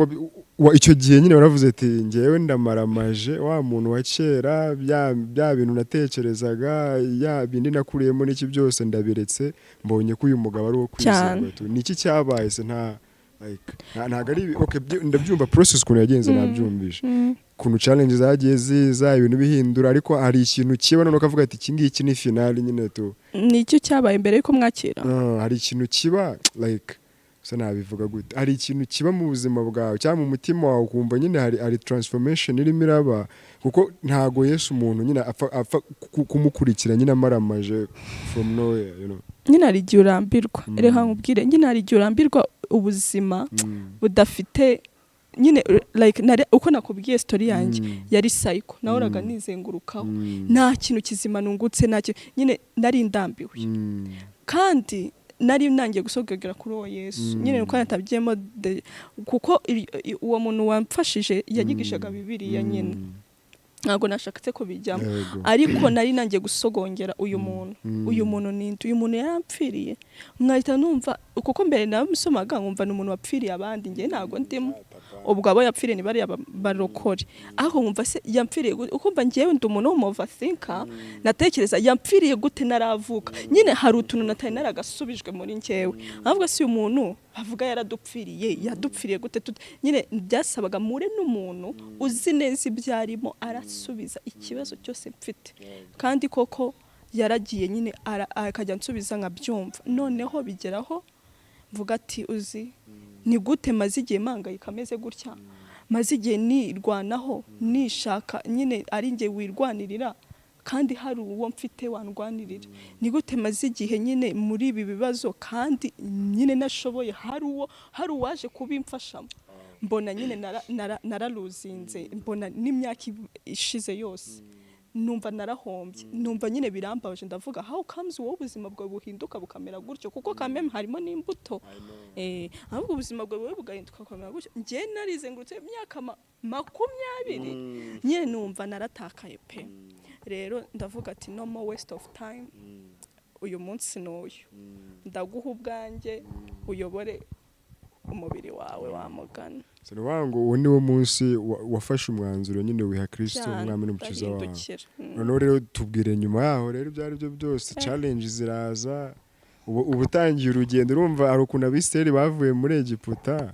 ngo icyo gihe nyine waravuze ati ngewe ndamaramaje, wa muntu wa kera, bya bintu natekerezaga, ya bindi nakuriyemo n'iki byose ndabiretse, mbonye ko uyu mugabo ari uwo kwizerwa.
Cyane.
Tu. Ni iki cyabaye se? Nta like ntabwo ari okay, ndabyumva process ukuntu yagenze, nabyumvishe ukuntu challenge zagiye ziza, ibintu bihindura, ariko hari ikintu kiba noneho ukavuga ati iki ngiki ni finale nyine tu.
Ni icyo cyabaye mbere yuko mwakira.
Ah, hari ikintu kiba, like se nabivuga gute, hari ikintu kiba mu buzima bwawe cyangwa mu mutima wawe, ukumva nyine hari transformation irimo iraba, kuko ntago Yesu umuntu nyine apfa kumukurikira nyine amaramaje from nowhere.
Nyine hari igihe urambirwa. Reka nkubwire, nyine hari igihe urambirwa ubuzima budafite nyine like uko nakubwiye story yanjye, yari cycle nahoraga nizengurukaho, nta kintu kizima nungutse, nta kintu nyine, nari ndambiwe. Kandi nari nangiye gusogogera kuri uwo Yesu. Nyine nuko natabyemo kuko uwo muntu wamfashije yanyigishaga Bibiliya nyine. Ntabwo nashatse kubijyamo, ariko nari nangiye gusogongera uyu muntu. Uyu muntu ni nde? Uyu muntu yarampfiriye, nkahita numva, kuko mbere namusomaga nkumva ni umuntu wapfiriye abandi, njye ntabwo ndimo. Ubwo abo yapfiriye ni bariya barokore, aho nkumva se yampfiriye gute? Ukumva njyewe ndi umuntu w'umu overthinker, natekereza yampfiriye gute naravuka? Nyine hari utuntu natari naragasubijwe muri njyewe, ahubwo si uyu muntu bavuga yaradupfiriye, yadupfiriye gute? Nyine byasabaga mure n'umuntu uzi neza ibyo arimo, arasubiza ikibazo cyose mfite. Kandi koko yaragiye nyine akajya ansubiza nkabyumva. Noneho bigeraho mvuga ati: "Uzi ni gute maze igihe mpangayika ameze gutya, maze igihe nirwanaho, nishaka nyine ari njye wirwanirira, kandi hari uwo mfite wandwanirira? Ni gute maze igihe nyine muri ibi bibazo kandi nyine nashoboye, hari uwaje kubimfashamo?" Mbona nyine nararuzinze, mbona n'imyaka ishize yose numva narahombye, numva nyine birambabaje. Ndavuga: "How comes wowe ubuzima bwawe buhinduka bukamera gutyo?" Kuko kameme harimo n'imbuto, ahubwo ubuzima bwawe wowe bugahinduka bukamera gutyo, njye narizengurutse imyaka 20, nyine numva naratakaye pe. Rero ndavuga ati: "No more waste of time, uyu munsi n'uyu ndaguha ubwanjye, uyobore umubiri wawe wamugana."
So ni ukuvuga ngo uwo ni wo munsi wafashe umwanzuro nyine, wiha Kristo
Cyane,
umwami n'umukiza wawe.
ndahindukira.
Noneho rero tubwire nyuma yaho rero, ibyo ari byo byose, challenge ziraza, ubu utangiye urugendo. Urumva hari ukuntu Abisirayeli bavuye muri Egiputa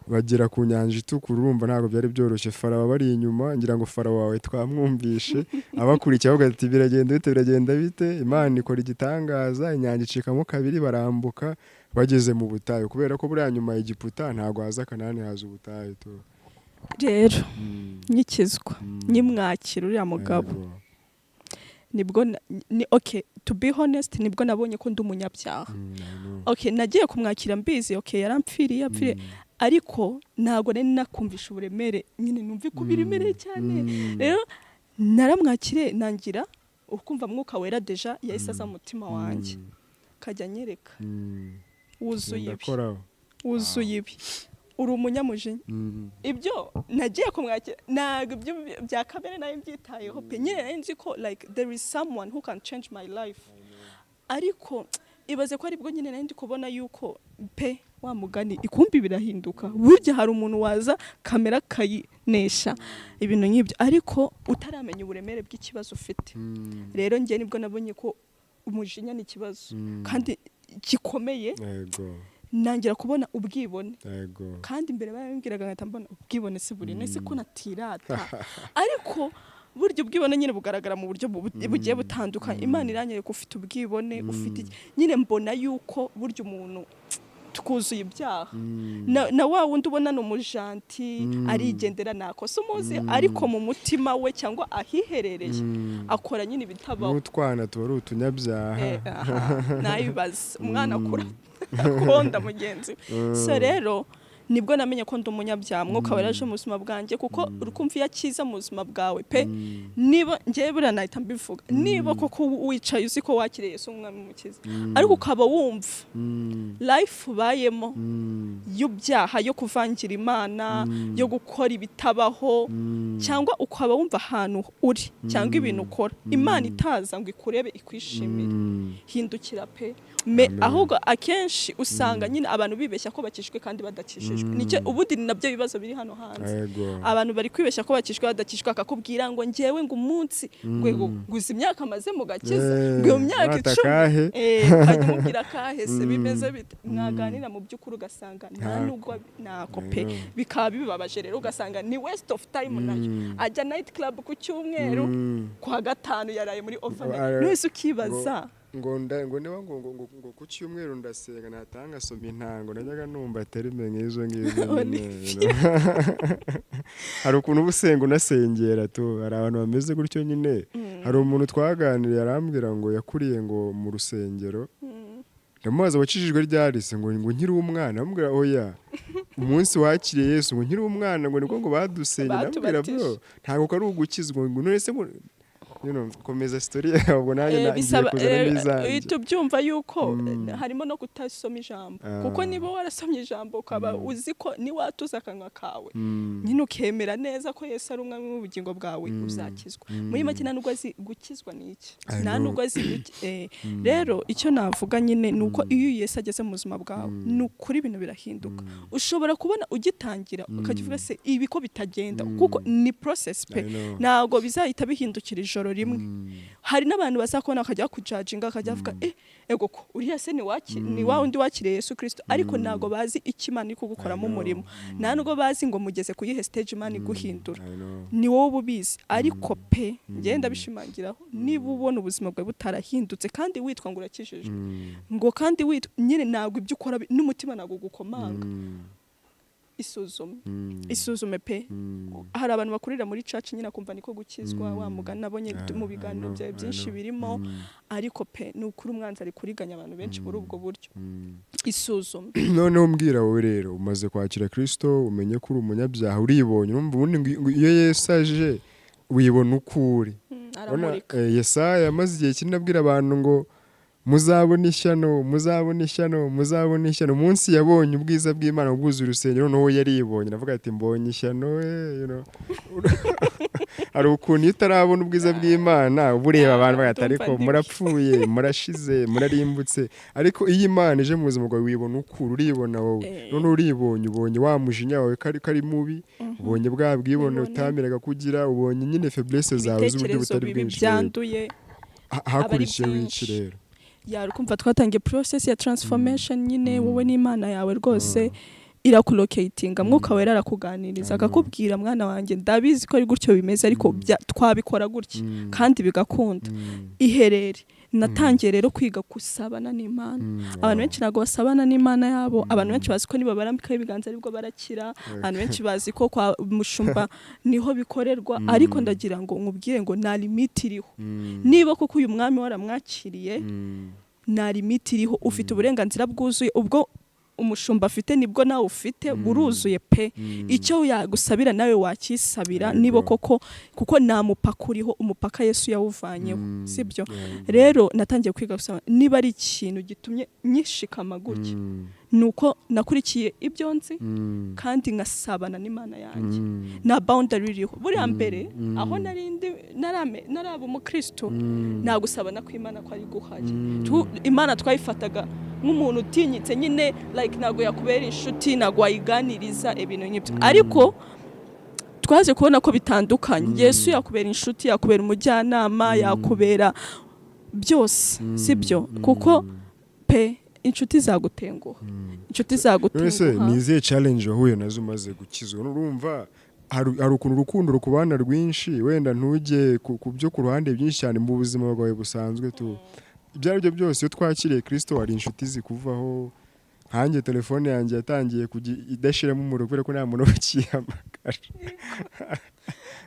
bagera ku Nyanja Itukura. Urumva ntabwo byari byoroshye. Farawo bari inyuma, ngira ngo Farawo wawe twamwumvishe abakurikiye, avuga ati: "Biragenda bite? Biragenda bite?" Imana ikora igitangaza, inyanja icikamo kabiri, barambuka, bageze mu butayu, kubera ko buriya nyuma ya Egiputa ntabwo haza Kanani, haza ubutayu tu.
Rero nkikizwa, nkimwakira uriya mugabo, nibwo ni okay, to be honest, nibwo nabonye ko ndi umunyabyaha.
I know.
Okay, nagiye kumwakira mbizi, okay, yarampfiriye, yapfiriye, ariko ntabwo nari nakumvisha uburemere nyine, numve ko biremereye cyane. Rero naramwakiriye, nangira ukumva Mwuka Wera déjà yahise aza mu mutima wanjye, kajya anyereka: "Wuzuye ibi,
Ndakoraho.
wuzuye ibi, uri umunyamujinya." Ibyo nagiye kumwakira, ntabwo ibyo bya kamere nayo mbyitayeho pe. Nyine nari nzi ko like there is someone who can change my life, ariko ibaze ko aribwo nyine nari ndi kubona yuko pe, wa mugani, ikumbi birahinduka. Burya hari umuntu waza kamera akayinesha, ibintu nk'ibyo, ariko utaramenya uburemere bw'ikibazo ufite. Rero njye nibwo nabonye ko umujinya ni ikibazo kandi gikomeye. Nangira kubona ubwibone, kandi mbere barabimbwiraga nkahita mbona ubwibone si buri nese ko natirata, ariko burya ubwibone nyine bugaragara mu buryo bugiye butandukanye. Imana iranyereka: "Ufite ubwibone, ufite iki." Nyine mbona yuko burya umuntu twuzuye ibyaha, na wa wundi ubona ni umujanti, arigendera, nakosa umuzi, ariko mu mutima we cyangwa ahiherereye akora nyine ibitabaho.
N'utwana tuba ari utunyabyaha.
Aha, nabibaza umwana akura akunda mugenzi we. So rero nibwo namenye ko ndi umunyabyaha. Mwuka Wera aje mu buzima bwanjye, kuko urukumva iyo akiza mu buzima bwawe pe, niba ngewe buriya nahita mbivuga, niba koko wicaye uzi ko wakiriye Yesu umwami mukiza, ariko ukaba wumva life ubayemo y'ibyaha, yo kuvangira Imana, yo gukora ibitabaho, cyangwa ukaba wumva ahantu uri cyangwa ibintu ukora Imana itaza ngo ikurebe ikwishimire, hindukira pe.
Amen.
Ahubwo akenshi usanga nyine abantu bibeshya ko bakijijwe kandi badakijijwe. Nicyo ubundi ni nabyo bibazo biri hano hanze. Abantu bari kwibeshya ko bakijijwe badakijijwe, akakubwira ngo ngewe ngo umunsi ngo guza imyaka amaze mu gakiza, ngo iyo myaka
Urata
10.
Kahe?
Ukajya umubwira kahese bimeze bite, mwaganira mu by'ukuri ugasanga nta
Ntako.
nubwo ntako pe.
Know.
Bikaba bibabaje rero, ugasanga ni waste of time nayo. Ajya night club ku cyumweru, ku wa gatanu yaraye muri overnight. None ukibaza
ngo nda ngo niba ngo ku cyumweru ndasenga, natanga asoma intango. Najyaga numva terme nk'izo ngizo nyine.
Olivier.
Hari ukuntu uba usenga unasengera tu, hari abantu bameze gutyo nyine. Hari umuntu twaganiriye, arambwira ngo yakuriye ngo mu rusengero. Ndamubaza: "Wakijijwe ryari se?" Ngo "Nkiri umwana." Ndamubwira: "Oya, umunsi wakiriye Yesu." Ngo "Nkiri umwana," ngo nibwo ngo badusenge. Ndamubwira:
Batubatije.
"Bro, ntabwo ko ari ugukizwa." Ngo "None se?" Ngo Komeza story yawe, ubwo nanjye ngiye kuzana n'izanjye.
Uhita ubyumva yuko harimo no kutasoma ijambo, kuko niba warasomye ijambo ukaba uzi ko niwatuza akanwa kawe nyine ukemera neza ko Yesu ari umwami w'ubugingo bwawe, uzakizwa. Muri make, nta nubwo azi gukizwa ni iki,
I
nta
know.
nubwo azi rero icyo navuga nyine ni uko iyo Yesu ageze mu buzima bwawe, ni ukuri ibintu birahinduka. Ushobora kubona ugitangira ukajya uvuga: "Se ibi ko bitagenda?" Kuko ni process pe.
I know.
Ntabwo bizahita bihindukira ijoro rimwe. Hari n'abantu bazakubona bakajya bakujudginga, bakajya bavuga: "Eh, ego ko uriya se ni wa wundi wakiriye Yesu Kristo?" Ariko ntabwo bazi icyo Imana iri kugukoramo
I know.
umurimo, nta nubwo bazi ngo mugeze ku yihe stage Imana iguhindura.
I know.
Ni wowe uba ubizi. Ariko pe, ngenda bishimangiraho, niba ubona ubuzima bwawe butarahindutse kandi witwa ngo urakijijwe, ngo kandi witwa nyine, ntabwo ibyo ukora n'umutima ntabwo gukomanga, isuzume. Isuzume pe. Hari abantu bakurira muri church nyine akumva niko gukizwa, wa mugani nabonye mu
I
biganiro
know,
byawe
I
byinshi
know.
birimo. Ariko pe, ni ukuri umwanzi ari kuriganya abantu benshi muri ubwo buryo. Isuzume.
Noneho mbwira wowe rero, umaze kwakira Kirisito, umenye ko uri umunyabyaha, uribonye, urumva ubundi ngo iyo Yesu aje wibona uko uri. Urabona,
aramurika.
Yesaya yamaze igihe kinini abwira abantu ngo: "Muzabona ishyano, muzabona ishyano, muzabona ishyano." Umunsi yabonye ubwiza bw'Imana bwuzuye urusengero, noneho yaribonye, aravuga ati: "Mbonye ishyano." Hari ukuntu iyo utarabona ubwiza bw'Imana uba ureba abantu bagahita,
Ndumva
ariko
ndibyo.
murapfuye, murashize, murarimbutse. Ariko iyo Imana ije mu buzima bwawe, wibona ukura, uribona wowe. Noneho uribonye, ubonye wa mujinya wawe ko ari mubi, ubonye bwa bwibone
Ubibone.
utameraga kugira, ubonye nyine faiblesse zawe z'uburyo
Ibitekerezo
butari
bibi
bwinshi.
byanduye.
Hakurikiyeho
Aba ari
iki
byinshi.
rero?
Ya, kumva twatangiye process ya transformation nyine, wowe n'Imana yawe rwose. Irakulocatinga, Mwuka Wera arakuganiriza, akakubwira: "Mwana wanjye, ndabizi ko ari gutyo bimeze, ariko twabikora gutya kandi bigakunda." Iherere. Natangiye rero kwiga gusabana n'Imana. Abantu benshi ntabwo basabana n'Imana yabo. Abantu benshi bazi ko niba barambikaho ibiganza aribwo barakira. Abantu benshi bazi ko kwa mushumba niho bikorerwa. Ariko ndagira ngo nkubwire ngo nta limit iriho. Niba koko uyu mwami waramwakiriye, nta limit iriho, ufite uburenganzira bwuzuye. Ubwo umushumba afite nibwo nawe ufite, buruzuye pe. Icyo yagusabira nawe wakisabira. Niba koko, kuko nta mupaka uriho, umupaka Yesu yawuvanyeho, sibyo? Rero natangiye kwiga gusaba. Niba ari ikintu gitumye nyishikama gutya, ni uko nakurikiye ibyo nzi kandi nkasabana n'Imana yanjye. Nta boundary iriho. Buriya mbere aho nari ndi naraba umukristo, nta gusabana kw'Imana kwari guhari. Imana twayifataga nk'umuntu utinyitse nyine, like ntabwo yakubera inshuti, ntabwo wayiganiriza ibintu nk'ibyo. Ariko twaje kubona ko bitandukanye. Yesu yakubera inshuti, yakubera umujyanama, yakubera byose, sibyo? Kuko pe, inshuti zagutenguha, inshuti
None se
zagutenguha.
ni izihe challenge wahuye nazo umaze gukizwa? Urumva hari ukuntu urukundo rukubana rwinshi, wenda ntujye ku byo ku ruhande byinshi cyane mu buzima bwawe busanzwe tu. Ibyo ari byo byose, iyo twakiriye Kirisito hari inshuti zikuvaho. Nkanjye telefone yanjye yatangiye kujya idashiramo umuriro kubera ko nta muntu ukihamagara.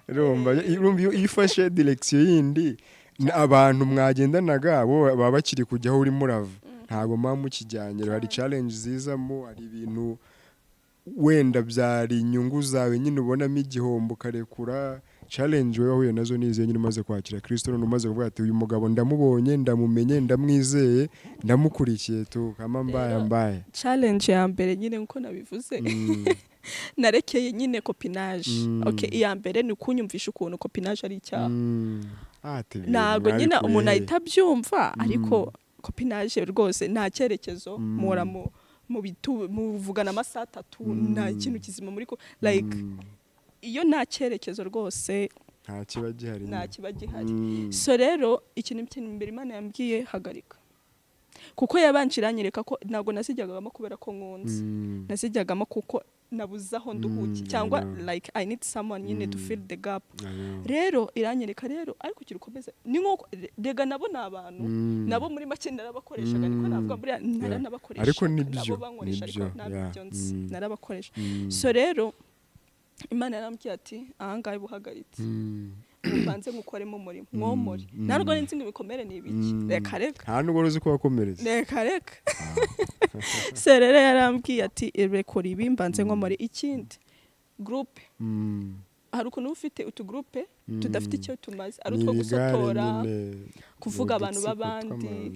Urumva iyo ufashe direction yindi, abantu mwagendanaga bo baba bakiri kujya aho urimo urava, ntabwo muba mukijyanye. Hari challenge zizamo, hari ibintu wenda byari inyungu zawe nyine ubonamo igihombo ukarekura. Challenge wowe wahuye nazo ni izihe nyine umaze kwakira Kristo, none umaze kuvuga ati: "Uyu mugabo ndamubonye, ndamumenye, ndamwizeye, ndamukurikiye tu kama mbaye
Rero,
mbaye"?
Challenge ya mbere nyine, nkuko nabivuze, narekeye nyine copinage. Okay, iya mbere ni ukunyumvisha ukuntu copinage ari icyaha.
Ah, ati ibintu
Ntabwo nyine
mwabikuye
umuntu
he?
ahita abyumva, ariko copinage rwose nta cyerekezo. Muhora mu bitu muvugana amasaha 3, nta kintu kizima muri ko, like iyo nta cyerekezo rwose,
Nta kiba gihari
nta
nyine.
kiba gihari. So rero ikintu cya mbere Imana yambwiye: "Hagarika." Kuko yabanje iranyereka ko ntabwo nazijyagamo kubera ko nkunze, nazijyagamo kuko nabuze aho nduhuki cyangwa
I know.
like I need someone nyine to fill the gap.
I know.
Rero iranyereka rero, ariko kugira ukomeze ni nkuko rega nabo ni abantu, nabo muri make narabakoreshaga, niko navuga, buriya naranabakoreshaga.
Ariko nibyo,
Nabo bankoresha, ariko
nibyo,
ntabyo nzi, narabakoresha. So rero Imana yarambwiye ati: "Ahangaha buhagaritse, mbanze ngukoremo umurimo, mwomore." Ntabwo nzi ngo ibikomere ni ibiki. Reka reka.
Nta nubwo uzi ko wakomeretse.
Reka reka. Se rero yarambwiye ati: "Rekora ibi, mbanze nkomore." Ikindi, groupe. Hari ukuntu uba ufite utugroupe tudafite icyo tumaze, ari
Ni
utwo
ibigare
gusotora,
nyine,
kuvuga
ni
abantu
udutsiko
b'abandi.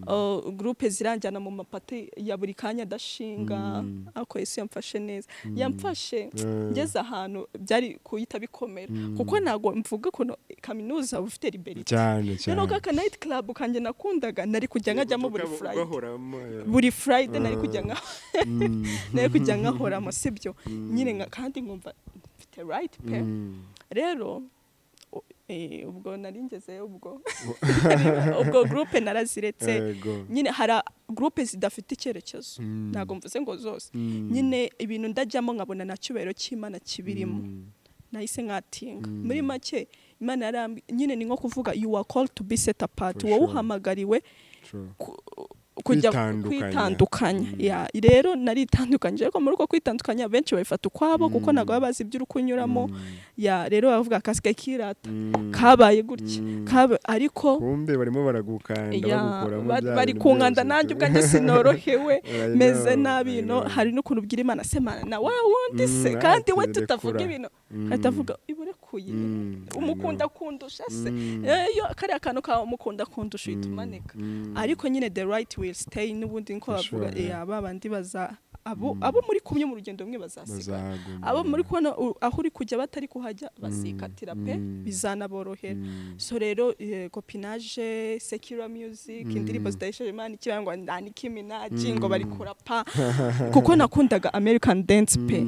tw'abantu.
Groupe ziranjyana mu maparty ya buri kanya adashinga. Ariko Yesu yamfashe neza, yamfashe ngeze ahantu byari kuhita bikomera, kuko ntabwo mvuga ukuntu kaminuza uba ufite liberté.
Cyane cyane.
Noneho kaka night club kanjye nakundaga, nari kujya nkajyamo buri Friday.
Ugahoramo, eh.
Buri Friday nari kujya nkahoramo, sibyo nyine, kandi nkumva mfite right pe. Rero ubwo nari ngezeyo, ubwo groupe naraziretse. Nyine hari groupe zidafite icyerekezo. Ntabwo mvuze ngo zose. Nyine ibintu ndajyamo nkabona nta cyubahiro cy'Imana kibirimo. Nahise nkatinga. Muri make, Imana nyine ni nko kuvuga you are called to be set apart.
For
Wowe
sure.
uhamagariwe kujya
Kwitandukanya.
kwitandukanya. Ya, rero naritandukanyije, ariko muri uko kwitandukanya benshi babifata ukwabo, kuko ntabwo baba bazi ibyo uri kunyuramo. Ya, rero bavuga akasigaye kirata, kabaye gutya, ariko
Kumbe barimo baragukanda,
ya,
bagukuramo bya
bari
bintu
kunkanda.
byose.
Nanjye ubwanjye sinorohewe,
I
meze
know,
nabi.
I
No
know.
hari n'ukuntu ubwira Imana se Mana na wa wundi se, kandi we
ati,
tutavuga
rekura.
ibintu, ahita avuga iburekuye.
I
Umukunda
know.
kundusha se? Iyo kariya kantu kawe umukunda kundusha, uhita umanika. Ariko nyine the right will stay n'ubundi, niko
For
bavuga.
sure, yeah.
Ba bandi baza, abo muri kumwe mu rugendo rumwe bazasigara.
Bazaguma.
Abo muri kubona aho uri kujya batari kuhajya bazikatira pe. Bizanaborohera. So rero copinage, secular music, indirimbo zidahesheje Imana ikirango na Nicki Minaj ngo bari kurapa, kuko nakundaga American dance pe.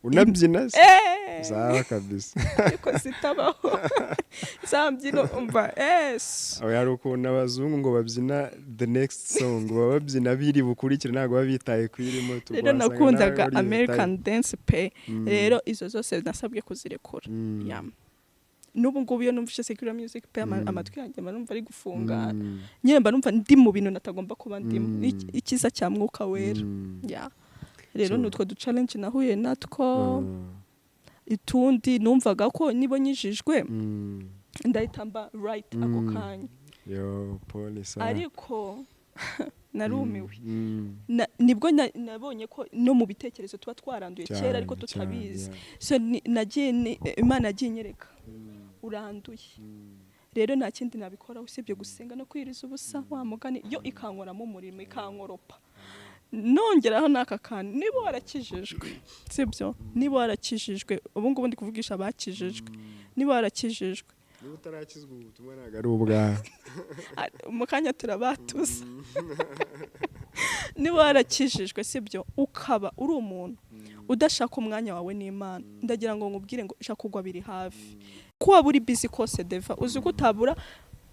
Unabyina se?
Eh,
Sawa kabisa.
Ariko zitabaho za mbyino, umva es.
Aho hari ukuntu abazungu ngo babyina the next song, baba babyina biri bukurikire, ntabwo baba bitaye ku irimo.
Rero nakundaga American dance pe. Rero izo zose nasabwe kuzirekura. Yeah. N'ubu ngubu iyo numvise secular music pe, amatwi yanjye mba numva ari gufungana. Nyine mba numva ndi mu bintu natagomba kuba ndimo. Ni icyiza cya Mwuka Wera. Yeah. Rero ni utwo du challenge nahuye natwo. Itundi numvaga ko niba nyijijwe ndahita mba right ako kanya.
Yo, pole sana.
Ariko narumiwe. Nibwo nabonye ko no mu bitekerezo tuba twaranduye kera ariko tutabizi. So nagiye Imana yagiye inyereka uranduye. Rero nta kindi nabikora usibye gusenga no kwiriza ubusa, wa mugani, yo ikankoramo umurimo, ikankoropa. Nongeraho n'aka kantu: niba warakijijwe, sibyo, niba warakijijwe, ubu ngubu ndi kuvugisha abakijijwe, niba warakijijwe,
Niba utarakizwa, ubutumwa ntabwo ari ubwawe.
Ah, mu kanya turabatuza. Niba warakijijwe, sibyo, ukaba uri umuntu udashaka umwanya wawe n'Imana, ndagira ngo nkubwire ngo shaka kugwa biri hafi. Ko waba uri busy kose, deva uzi ko utabura,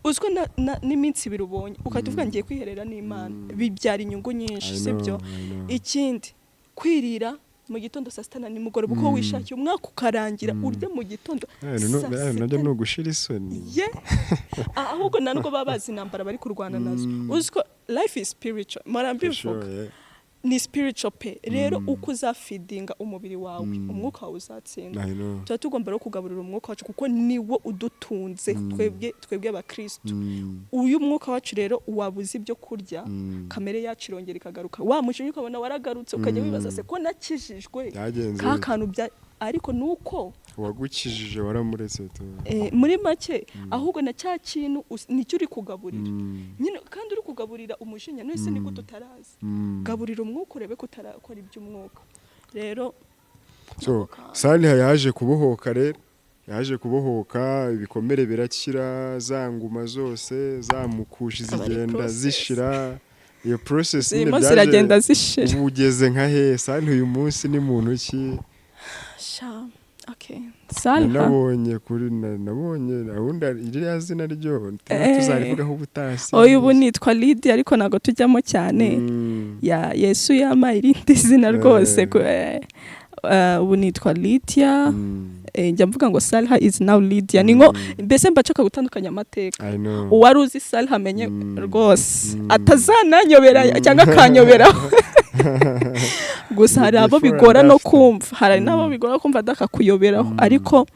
uzi ko n'iminsi 2 ubonye ugahita uvuga ngiye kwiherera n'Imana, bibyara inyungu nyinshi,
I
sibyo?
know, I know.
Ikindi, kwirira mu gitondo, saa sita na nimugoroba, uko wishakiye, umwaka ukarangira urya mu gitondo, saa
Nabyo
sita.
ni ugushira isoni.
Ye. Ah, ahubwo nta nubwo baba bazi intambara bari kurwana nazo. Uzi ko life is spiritual, mpora
For sure,
mbivuga.
Yeah.
Ni spiritual pe. Rero uko uzafeedinga umubiri wawe, umwuka wawe uzatsinda.
I know.
Tuba tugomba rero kugaburira umwuka wacu, kuko niwo udutunze twebwe abakristo. Uyu mwuka wacu rero wabuze ibyo kurya, kamere yacu irongera ikagaruka, wa mujinya ukabona waragarutse, ukajya wibaza se ko nakijijwe,
Byagenze
ka
bite?
kantu bya, ariko nuko
Uwagukijije waramuretse tu.
Muri make, ahubwo na cya kintu nicyo uri kugaburira nyine, kandi uri kugaburira umujinya. None ni gute utarazi? Gaburira umwuka urebe ko utarakora iby'umwuka rero.
So Saliha yaje kubohoka rero, yaje kubohoka, ibikomere birakira, za nguma zose zamukushi
Aba ari
zigenda
process.
zishira. Iyo process nyine
Zirimo
byaje.
ziragenda zishira.
Ubu ugeze nka he Saliha? Uyu munsi ni muntu ki?
Sha, okay, Salha.
Nabonye kuri nabonye ubundi iriya zina ryo tuzarivugaho ubutaha.
Oya, ubu nitwa Lydia, ariko ntabwo tujyamo cyane. Ya, Yesu yampaye irindi zina rwose. Ubu nitwa Lydia. Njya mvuga ngo Salha is now Lydia, ni nko mbese mba nshaka gutandukanya amateka.
I know.
Uwari uzi Salha amenye rwose atazananyobera cyangwa akanyoberaho gusa. Hari abo
Before and
bigora no
after.
kumva, hari n'abo bigora kumva adakakuyoberaho, ariko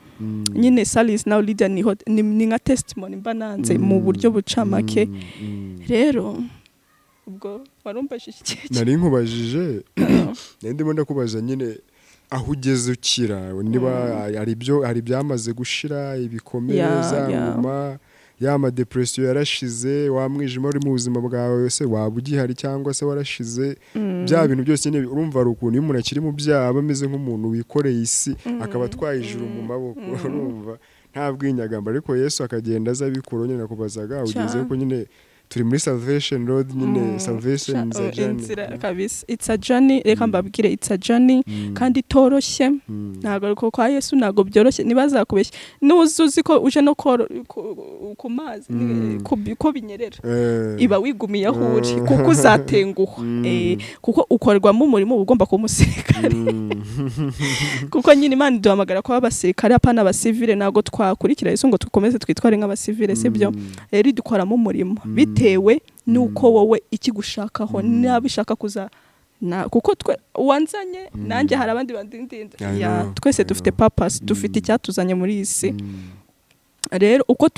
nyine Salha is now Lydia niho ni nka testimony mba nanze mu buryo bucamake. Rero ubwo warumbajije iki?
Nari nkubajije, nari ndimo ndakubaza nyine. Aho ugeze ukira, niba hari ibyo, hari ibyamaze gushira, ibikomere, za nguma, ya ma depression yarashize, wa mwijima uri mu buzima bwawe se waba ugihari cyangwa se warashize? Bya bintu byose nyine, urumva hari ukuntu iyo umuntu akiri mu byaha aba ameze nk'umuntu wikoreye isi, akaba atwaye ijuru mu maboko, urumva nta bwinyagamba, ariko Yesu akagenda aza abikura. Nyine nakubazaga ugeze ko nyine turi muri salvation road nyine, salvation is a journey.
Inzira kabisa, it's a journey. Reka mbabwire, it's a journey kandi itoroshye. Ntabwo ariko kwa Yesu ntabwo byoroshye, ntibazakubeshye. Nuza uzi ko uje no ku mazi ko binyerera, iba wigumiye aho uri, kuko uzatenguha. Kuko ukorwamo umurimo, uba ugomba kuba umusirikare, kuko nyine Imana iduhamagara kuba abasirikare, apana abasivile. Ntabwo twakurikira Yesu ngo dukomeze twitware nk'abasivile, sibyo? Rero idukoramo umurimo bitewe n'uko wowe ikigushakaho, niba ishaka kuza na, kuko twe uwanzanye nanjye hari abandi bandindinda.
I
Ya,
know,
twese
I
dufite
know.
purpose, dufite icyatuzanye muri iyi si. Rero uko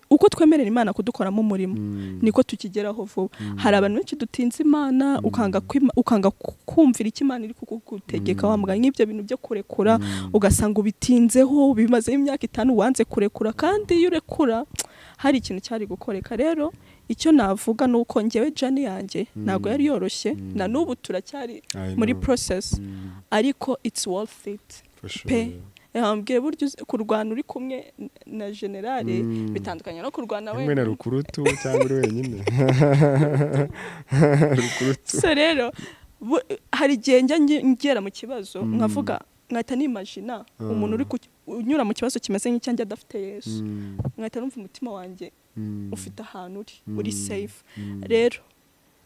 uko twemerera Imana kudukoramo umurimo, niko tukigeraho vuba. Hari abantu benshi dutinze Imana, ukanga kumvira icyo Imana iri kugutegeka. Wa mugani nk'ibyo bintu byo kurekura, ugasanga ubitinzeho, bimazeho imyaka 5 wanze kurekura, kandi iyo urekura hari ikintu cyari gukoreka. Rero icyo navuga ni uko njyewe journey yanjye ntabwo yari yoroshye, na n'ubu turacyari
I
muri
know.
process, ariko it's worth it
For sure.
pe. Yambwiye burya kurwana uri kumwe na generale bitandukanye no kurwana
Hamwe na
wenyine.
Rukurutu cyangwa uri wenyine, rukurutu.
So rero hari igihe njya ngera mu kibazo, nkavuga, nkahita nimagina umuntu uri unyura mu kibazo kimeze nk'icyanjye adafite Yesu, nkahita numva umutima wanjye ufite ahantu uri safe. Rero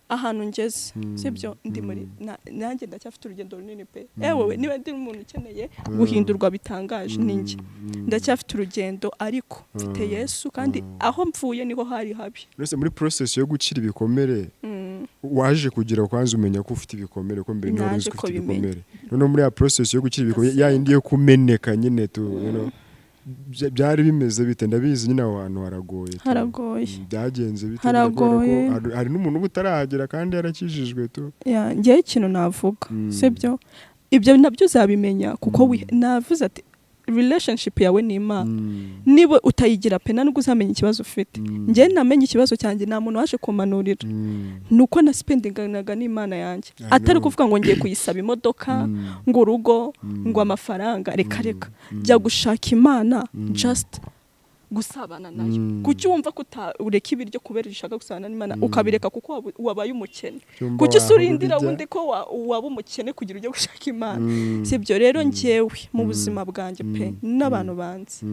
ahantu ngeze, sibyo, ndi muri nanjye ndacyafite urugendo runini pe. Ewe, niba ndi umuntu ukeneye guhindurwa bitangaje ni njye. Ndacyafite urugendo, ariko mfite Yesu, kandi aho mvuye niho hari habi.
Mbese muri process yo gukira ibikomere, waje kugira kwanza umenya ko ufite ibikomere, ko mbere ntiwari uzi
Naje
ko ufite
kubimenya.
ibikomere. Noneho muri ya process yo gukira ibikomere, ya yindi yo kumeneka nyine tu, byari bimeze bite? Ndabizi nyine aho hantu haragoye tu.
Haragoye.
Byagenze bite?
Haragoye.
Kubera ko hari n'umuntu uba utarahagera kandi yarakijijwe tu.
Ya, njyewe ikintu navuga, sibyo, ibyo nabyo uzabimenya kuko navuze ati relationship yawe ni Imana. Niba utayigira pe, nta nubwo uzamenya ikibazo ufite. Njyewe namenye ikibazo cyanjye, nta muntu waje kumanurira, ni uko na spendinganaga n'Imana yanjye,
I
atari
know.
kuvuga ngo ngiye kuyisaba imodoka, ngo urugo, ngo amafaranga. Reka, reka. Jya gushaka Imana, just gusabana nayo. Kuki wumva ko ureka ibiryo kubera ushaka gusabana n'Imana, ukabireka kuko wabaye umukene?
Cyumba
Kuki se
wahora
urindira
ubijya?
wundi ko waba umukene kugira ujye gushaka Imana? Si ibyo rero, njyewe mu buzima bwanjye pe, n'abantu banzi,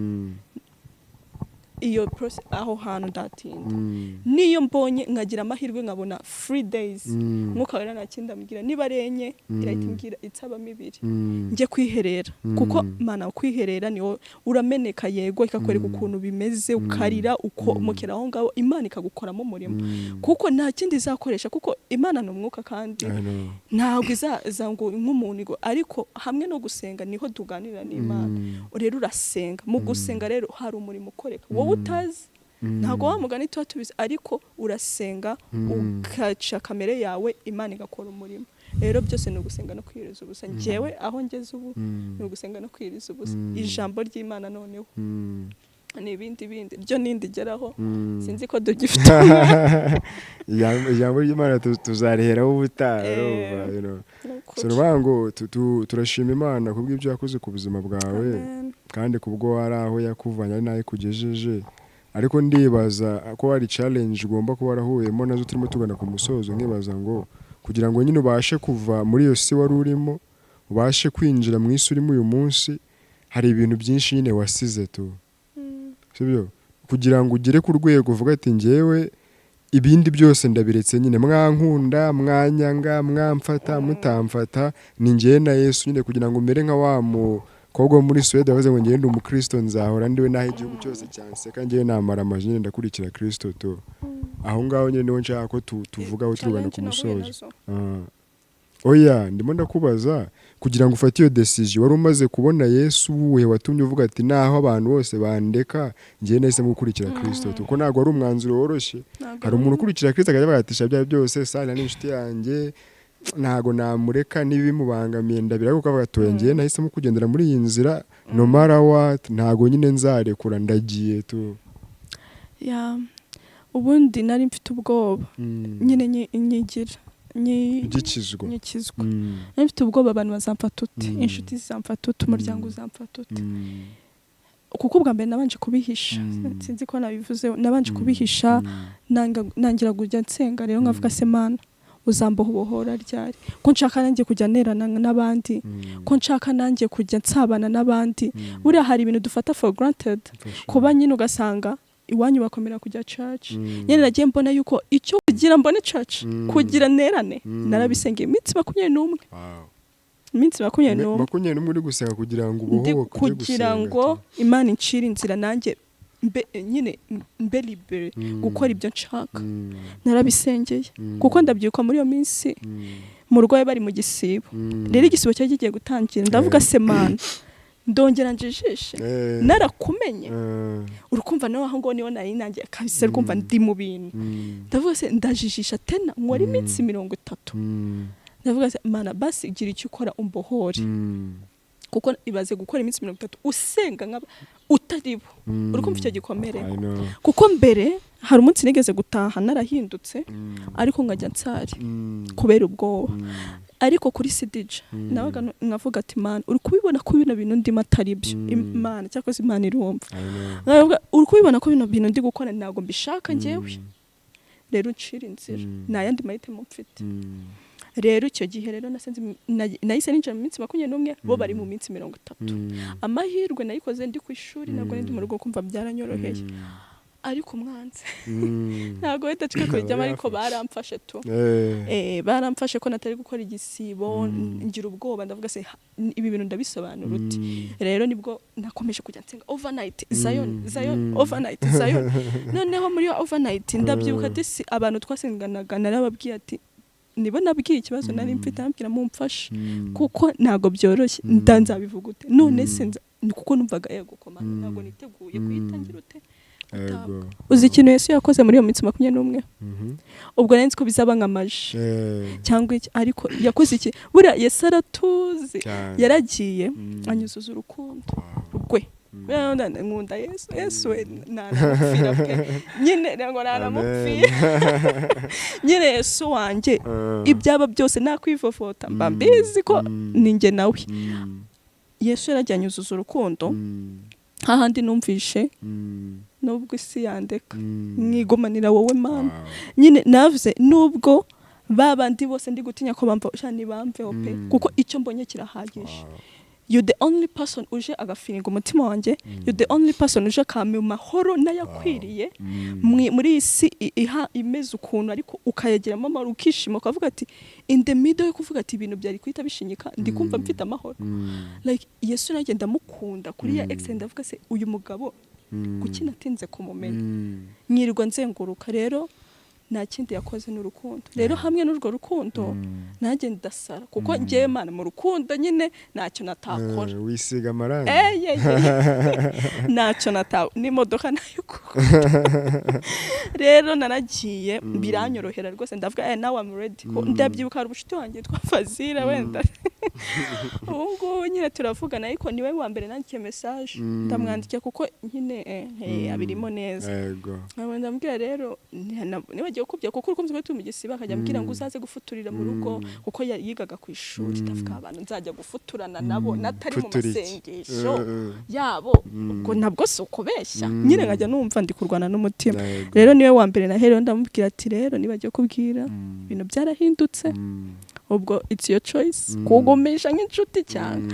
iyo process, aho hantu ndatinda. Niyo mbonye nkagira amahirwe nkabona free days, Mwuka Wera nta kindi ambwira, niba ari enye irahita imbwira itabamo ibiri, njye kwiherera, kuko Mana kwiherera niwo urameneka, yego, ikakwereka ukuntu bimeze, ukarira, ukomokera aho ngaho, Imana ikagukoramo umurimo, kuko nta kindi izakoresha, kuko Imana ni umwuka kandi
I know.
ntabwo izaza ngo nk'umuntu ariko hamwe no gusenga niho tuganira n'Imana. Rero urasenga, mu gusenga rero hari umurimo ukoreka wowe utazi. Ntabwo wa mugani tuba tubizi, ariko urasenga, ugaca kamere yawe, Imana igakora umurimo. Rero byose ni ugusenga no kwiriza ubusa. Njyewe aho ngeze ubu ni ugusenga no kwiriza ubusa, ijambo ry'Imana noneho ni ibindi bindi ryo nindi geraho. Sinzi ko tugifite.
Ijambo ry'Imana tuzariheraho ubutaha. Urumva,
Ni ukuri.
So ni ukuvuga ngo turashima Imana kubw'ibyo yakoze ku buzima bwawe,
Amen.
kandi kubwo hari aho yakuvanye ari naho ikugejeje. Ariko ndibaza ko hari challenge ugomba kuba warahuyemo nazo, turimo tugana ku musozo, nkibaza ngo kugira ngo nyine ubashe kuva muri iyo si wari urimo, ubashe kwinjira mu isi urimo uyu munsi, hari ibintu byinshi nyine wasize tu, sibyo? Kugira ngo ugere ku rwego uvuga ati njyewe ibindi byose ndabiretse nyine, mwankunda, mwanyanga, mwamfata, mutamfata, ni njyewe na Yesu nyine, kugira ngo umere nka wa mukobwa wo muri Suwede wavuze ngo njyewe ndi umukristo, nzahora ndiwe n'aho igihugu cyose cyanseka, njyewe namara amaji nyine ndakurikira Kristo tu. Aho ngaho nyine niho nshaka ko tuvugaho tugana ku
Challenge nahuye
musozo.
nazo.
Ah. Oya, ndimo ndakubaza kugira ngo ufate iyo decision, wari umaze kubona Yesu wuhe watumye uvuga ati naho abantu bose bandeka, njyewe nahisemo gukurikira Kristo? Kuko ntabwo wari umwanzuro woroshye.
Ntabwo
Hari umuntu ukurikira Kristo akajya avuga ati sha bya byose, Sara ni inshuti yanjye. Ntago namureka n'ibimubangamiye ndabira, kuko avuga ati: "Ngiye, nahisemo kugendera muri iyi nzira, no matter what, ntago nyine nzarekura, ndagiye tu."
Yeah, ubundi nari mfite ubwoba nyine nyigira
Ugikizwa.
Nyikizwa nari mfite ubwoba: abantu bazamfata ute? Inshuti zizamfata ute? Umuryango uzamfata ute? Kuko ubwa mbere nabanje kubihisha. Sinzi ko nabivuze, nabanje kubihisha. Nangira kujya nsenga rero, nkavuga: "Se Mana, uzambohora ryari, ko nshaka nanjye kujya nerana n'abandi, ko nshaka nanjye kujya nsabana n'abandi?" Buriya hari ibintu dufata for granted, kuba nyine ugasanga iwanyu bakomera kujya church. Nyine nagiye mbona yuko icyo kugira mbone church, kugira nerane, narabisengeye iminsi 21. Iminsi 21.
21 uri gusenga kugira ngo
Ndi
ubohoke ujye
kugira
gusenga.
ngo Imana incire inzira, nanjye mbe nyine mbe libéré gukora ibyo nshaka. Narabisengeye, kuko ndabyibuka muri iyo minsi mu rugo bari mu gisibo. Rero igisibo cyari kigiye gutangira, ndavuga: "Se Mana, ndongera njijishe narakumenye?" Urukumva nawe aho ngo niho nari nanjye kabisa, rukumva ndi mu bintu. Ndavuga: "Se ndajijisha tena nkora iminsi 30?" Ndavuga: "Se Mana, basi gira icyo ukora umbohore." Kuko ibaze gukora iminsi 30 usenga nk'aba utari bo. Uri kumva icyo gikomere?
I know.
Kuko mbere hari umunsi nigeze gutaha narahindutse, ariko nkajya nsari kubera ubwoba. Ariko kuri sidija nabaga nkavuga ati: "Mana, uri kubibona ko bino bintu ndimo atari byo." Imana cyakoze, Imana irumva.
I know.
Nkavuga: "Uri kubibona ko bino bintu ndi gukora ntabwo mbishaka njyewe, rero uncira inzira, nta yandi mahitamo mfite." Rero icyo gihe rero nasenze, nahise ninjira mu minsi 21, bo bari mu minsi 30. Amahirwe nayikoze ndi ku ishuri, ntabwo ndi mu rugo, kumva byaranyoroheye. Ariko umwanzi ntabwo wenda twe kubijyamo, ariko baramfashe tu. Baramfashe ko natari gukora igisibo. Ngira ubwoba, ndavuga: "Se ibi bintu ndabisobanura ute?" Rero nibwo nakomeje kujya nsenga overnight Zion, Zion, overnight Zion. Noneho muri iyo overnight, ndabyibuka disi abantu twasenganaga narababwiye ati, nibo nabwiye ikibazo nari mfite, nabwira: "Mumfashe, kuko ntabwo byoroshye." Ndanzabivuga ute none se? Ni kuko numvaga yego komanda, ntabwo niteguye kuyitangira ute.
Ego.
Uzi ikintu Yesu yakoze muri iyo minsi 21? Ubwo nari nzi ko bizaba nka magie cyangwa iki, ariko yakoze iki? Buriya Yesu aratuzi.
Cyane.
Yaragiye anyuzuza urukundo rwe. Buriya nkunda Yesu. Yesu we ntanamupfira pe, nyine ngo ntanamupfira nyine. Yesu wanjye, ibyaba byose nakwivovota, mba mbizi ko ni njye nawe. Yesu yaragiye anyuzuza urukundo, hahandi numvishe nubwo isi yandeka, mwigumanira wowe Mana. Nyine navuze nubwo ba bandi bose ndi gutinya ko bamva sha, ntibamveho pe, kuko icyo mbonye kirahagije. You the only person uje agafiringa umutima wanjye. You the only person uje akampa amahoro n'ayakwiriye. Muri iyi si iha imeze ukuntu, ariko ukayageramo amahoro, ukishima, ukavuga ati in the middle yo kuvuga ati ibintu byari guhita bishinyika, ndi kumva mfite amahoro. Like Yesu nanjye ndamukunda kuri ya ex. Ndavuga: "Se uyu mugabo kuki natinze kumumenya?" Nyirirwa nzenguruka. Rero nta kindi yakoze, ni urukundo. Rero hamwe n'urwo rukundo nanjye ndasara, kuko ngewe Mana mu rukundo nyine ntacyo natakora.
Wisiga amarangi.
Eye, ntacyo nata n'imodoka nayo kugura. Rero naragiye, biranyorohera rwose, ndavuga: "Now I'm ready." Ko ndabyibuka hari umushuti wanjye witwa Fazira, wenda ubu ngubu nyine turavugana, ariko niwe wa mbere nandikiye message. Ndamwandikiye kuko nyine abirimo neza. Nkaba ndamubwira rero nibagiwe kubya, kuko urukumva ko turi mu gisibo, akajya ambwira ngo uzaze gufuturira mu rugo, kuko yigaga ku ishuri. Ndavuga: "Abantu nzajya gufuturana nabo natari mu
Futura iki?
masengesho yabo?" Ubwo nabwo si ukubeshya. Nyine nkajya numva ndi kurwana n'umutima. Rero niwe wa mbere naherewe, ndamubwira ati: "Rero nibagiwe kubwira, ibintu byarahindutse, ubwo it's your choice kugumisha nk'inshuti cyane."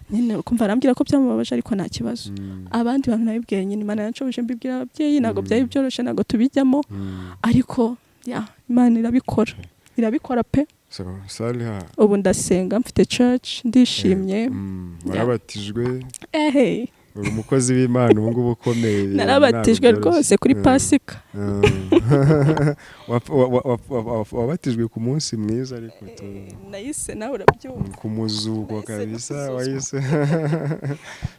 Nyine ukumva arambwira ko byamubabaje, ariko nta kibazo. Abandi bantu nabibwiye nyine Imana yanshoboje, mbibwira ababyeyi. Ntabwo byari byoroshye, ntabwo tubijyamo, ariko ya Imana irabikora, irabikora pe.
So, Saliha.
Ubu ndasenga, mfite church, ndishimye.
Warabatijwe?
Ehe.
Uri umukozi w'Imana ubu ngubu ukomeye, ibintu
Narabatijwe
ntabwo byoroshye.
rwose kuri Pasika.
Wabatijwe ku munsi mwiza ariko tu
Nayise nawe urabyumva.
Ku muzuko.
Nahise
Kabisa.
nuzuzwa.
Wahise.